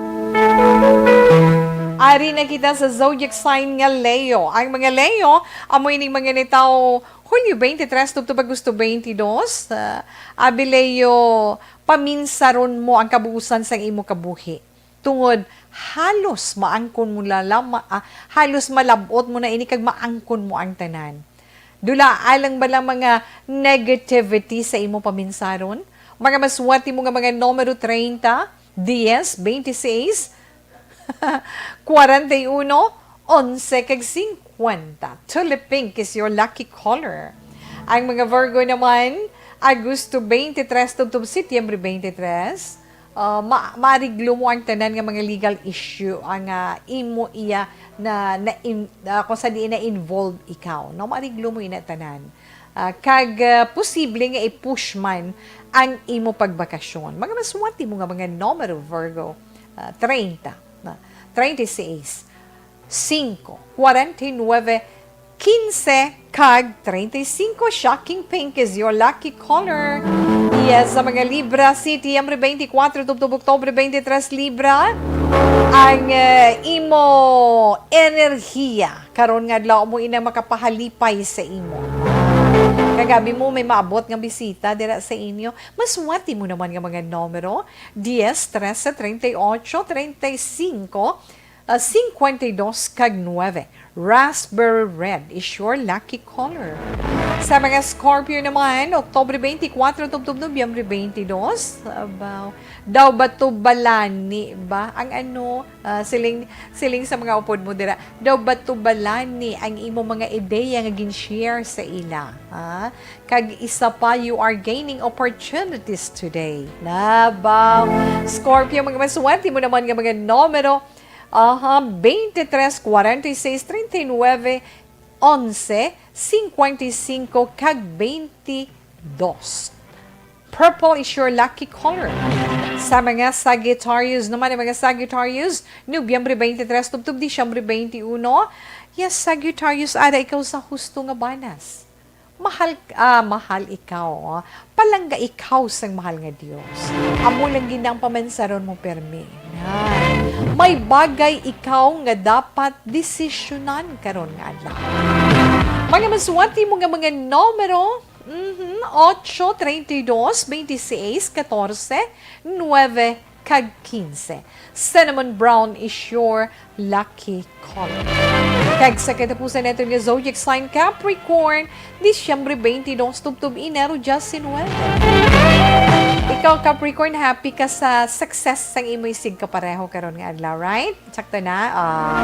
Ari na kita sa zodiac sign nga Leo. Ang mga Leo, amo ining mga nitawo Hulyo twenty-three tubtob Agosto twenty-two. Ah, abi Leo, paminsaron mo ang kabuusan sang imo kabuhi. Tungod halos maangkon mo lalama, ah, halos malab-ot mo na ini kag maangkon mo ang tanan. Dulaa lang bala mga negativity sa imo paminsaron? Mga maswerte mo nga mga numero treinta, diez, veintiséis, kwarenta y uno, onse, kag singkwenta. Tulip pink is your lucky color. Ang mga Virgo naman, Agosto twenty-three tubtob Setyembre twenty-three, Ah, ma-, maariglo mo ang tanan nga mga legal issue ang, ah, imo iya na, na in-, ah, kung sa diin na involved ikaw, no? Maariglo mo ina tanan. Ah, kag, ah, posible nga i-push man ang imo pagbakasyon. Mga maswati mo nga mga numero, Virgo, ah, treinta, na, treinta y seis, cinco, cuarenta y nueve, quince, kag treinta y cinco. Shocking pink is your lucky color. Yes, sa mga Libra, City, Yambre twenty-four, tubtob Oktubre twenty-three, Libra. Ang, eh, imo enerhiya karon nga adlaw mo inang makapahalipay sa imo. Kag abi mo may maabot nga bisita dira sa inyo. Maswati mo naman nga mga numero, diez, trese, treinta y ocho, treinta y cinco, ah, cincuenta y dos, kag nueve. Raspberry red is your lucky color. Sa mga Scorpio naman, Oktubre twenty-four tubtob Nobyembre twenty-two, abaw, daw ba to balani ba ang ano, ah, siling, siling sa mga upod mo dira, daw ba to balani ang imo mga ideya nga gin-share sa ila, ha? Kag isa pa, you are gaining opportunities today. Nabaw. Scorpio, mga maswerte mo naman nga mga numero. Aha, twenty-three, forty-six, thirty-nine, eleven, cincuenta y cinco, kag twenty-two. Purple is your lucky color. Sa mga Sagittarius naman, ang mga Sagittarius, Nobyembre twenty-three, tubtob Disyembre twenty-one. Yes, Sagittarius, ara ikaw sa husto nga banas. Mahal, ah, mahal ikaw, ah. Palangga ikaw sang mahal nga Dios. Amo lang gid ang pamansaron mo, permi. Yan. May bagay ikaw nga dapat desisyonan karon nga adlaw. Mga maswati mo nga mga numero, mhm, ocho, treinta y dos, veintiséis, catorce, nueve, kag quince. Cinnamon brown is your lucky color. Kag sa katapusan naton nga zodiac sign, Capricorn, Disyembre twenty-two, tubtob Enero diecinueve. Ikaw, Capricorn, happy ka sa success sang imo isigkapareho karon nga adlaw, right? Sakto na? Ah.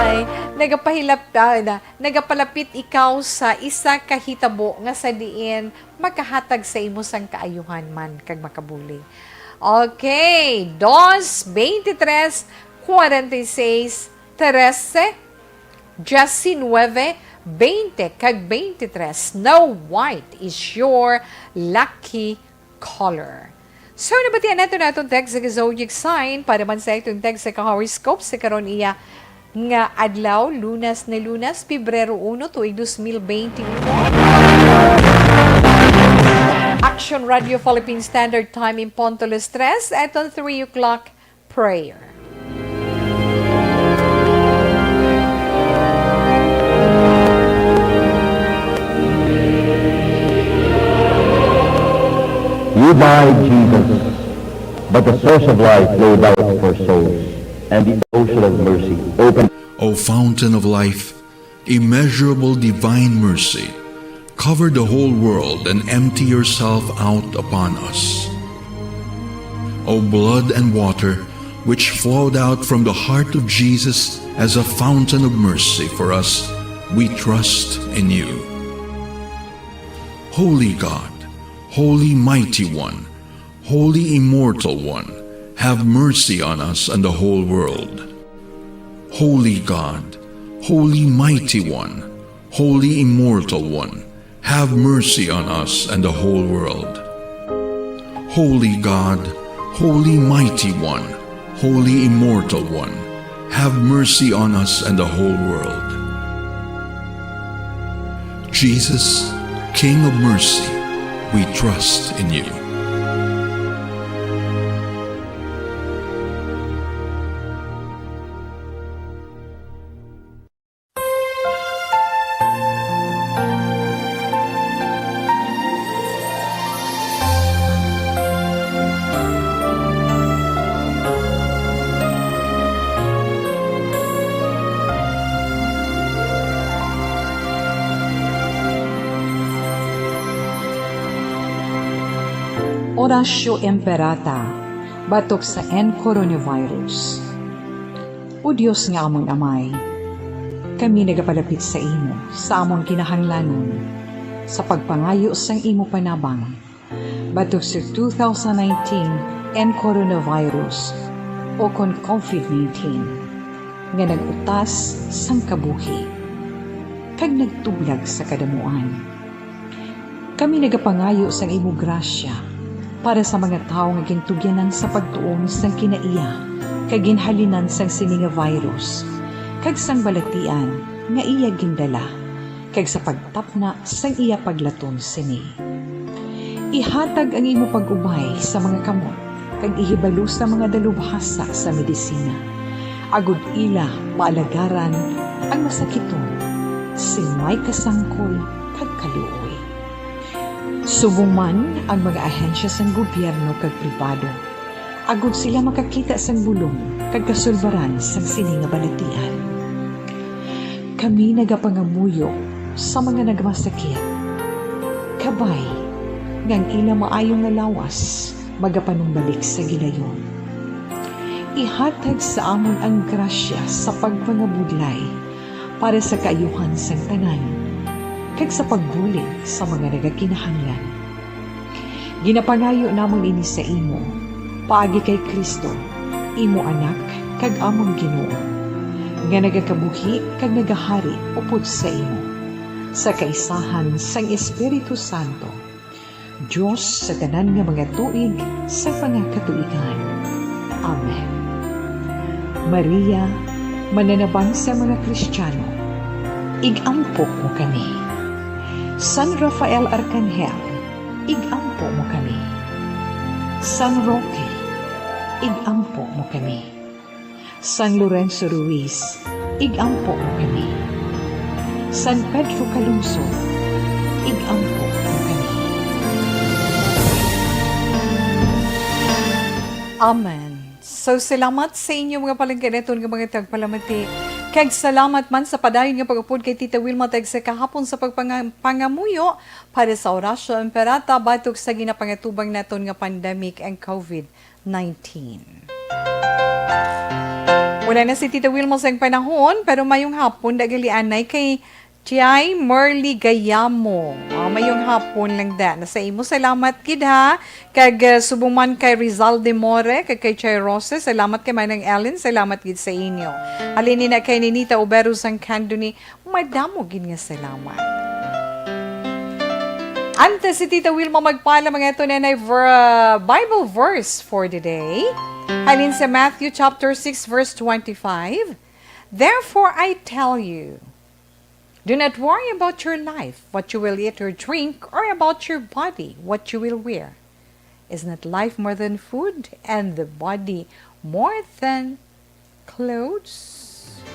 Ay, nagapahilap, ah, na, nagapalapit ikaw sa isa ka hitabo nga sa diin makahatag sa imo sang kaayuhan man kag makabulig. Okay, dos, veintitrés, cuarenta y seis, trece, diecinueve, veinte, kag veintitrés. Snow White is your lucky color. So, nabatian nato na atong text sa zodiac sign para man sa atong text sa ka-horoscope sa karon iya nga adlaw, Lunes ni Lunes, Pebrero uno, tuig dos mil benti uno. Action Radio Philippine Standard Time in Punto Las Tres, eto three o'clock prayer. You died, Jesus, but the source of life flowed out for souls, and the ocean of mercy opened. O fountain of life, immeasurable divine mercy, cover the whole world and empty yourself out upon us. O blood and water, which flowed out from the heart of Jesus as a fountain of mercy for us, we trust in you. Holy God, Holy Mighty One, Holy Immortal One, have mercy on us and the whole world. Holy God, Holy Mighty One, Holy Immortal One, have mercy on us and the whole world. Holy God, Holy Mighty One, Holy Immortal One, have mercy on us and the whole world. Jesus, King of mercy, we trust in you. Oratio Imperata, batok sa N coronavirus. O Dios nga amon Amay, kami nagapalapit sa imo sa amon kinahanglanon sa pagpangayo sang imo panabang. Batok sa two thousand nineteen and coronavirus, o kon COVID nineteen, nga nag-utas sang kabuhi kag nagtublag sa kadamuan. Kami nagapangayo sang imo grasya para sa mga tawo nga gintugyanan sa pagtuon sang kinaiya kag ginhalinan sang sini nga virus kag sang balatian nga iya gindala, kag sa pagtapna sang iya paglaton sini. Ihatag ang imo pag-ubay sa mga kamot kag ihibalo sa mga dalubhasa sa medisina, agod ila maalagaran ang masakiton sing may kasangkol kag kaluoy. Subong man ang mga ahensya sang gobyerno kag pribado, agod sila makakita sang bulong kag kasulbaran sang sini nga balatian. Kami nagapangamuyo sa mga nagmasakit, kabay nga ang ila maayo nga lawas magapanumbalik sa gilayon. Ihatag sa amon ang grasya sa pagpangabudlay para sa kaayuhan sang tanan, kag sa pagbulig sa mga nagakinahanglan. Ginapangayo namon ini sa imo, paagi kay Cristo, imo Anak kag amon Ginoo, nga nagakabuhi kag nagahari upod sa imo, sa kaisahan sang Espiritu Santo, Dios sa tanan nga mga tuig sa mga katuigan. Amen. Maria, mananabang sa mga Kristiyano, ig-ampo mo kami. San Rafael Arcangel, ig-ampo mo kami. San Roque, ig-ampo mo kami. San Lorenzo Ruiz, ig-ampo mo kami. San Pedro Calungsod, ig-ampo mo kami. Amen. So, salamat sa inyo, mga palangga naton nga mga tagpalamati. Kag salamat man sa padayon nga pag-upod kay Tita Wilma tag sa kahapon sa pagpangamuyo para sa Oratio Imperata batok sa ginapangatubang naton nga pandemic ang COVID nineteen. Wala na si Tita Wilma sang panahon, pero mayong hapon, dagalianay kay Tiay Merly Gayamo. Ah, mayong hapon lang da. Nasa imo, salamat gid ha. Kag, ah, subong man kay Rizal de More, kag kay Tiay Rose, salamat kay Manang Ellen, salamat gid sa inyo. Halin ni na kay Ninita Obero sang Candoni, madamo gid nga salamat. Antes si Tita Wilma magpaalam, ang aton anay ver-, Bible verse for the day. Halin sa Matthew chapter six, verse twenty-five. Therefore I tell you, do not worry about your life, what you will eat or drink, or about your body, what you will wear. Is not life more than food, and the body more than clothes?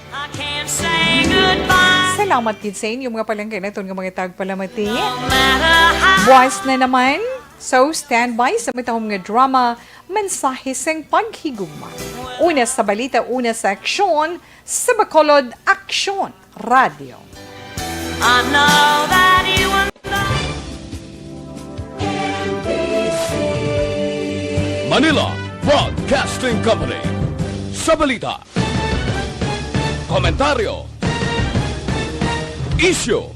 I can't say goodbye. Salamat gid sa inyo, mga palangga naton nga mga tagpalamati. No matter how. Buwas na naman. So, standby sa matahom nga drama, Mensahe sang Paghigugma. Una sa balita, una sa aksyon, sa Bacolod Aksyon Radyo. I know that you and I Manila Broadcasting Company. Sa balita, komentaryo, isyu,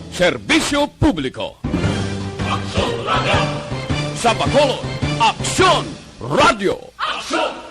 serbisyo publiko. Aksyon Radyo. Sa Bacolod, Aksyon Radyo. Aksyon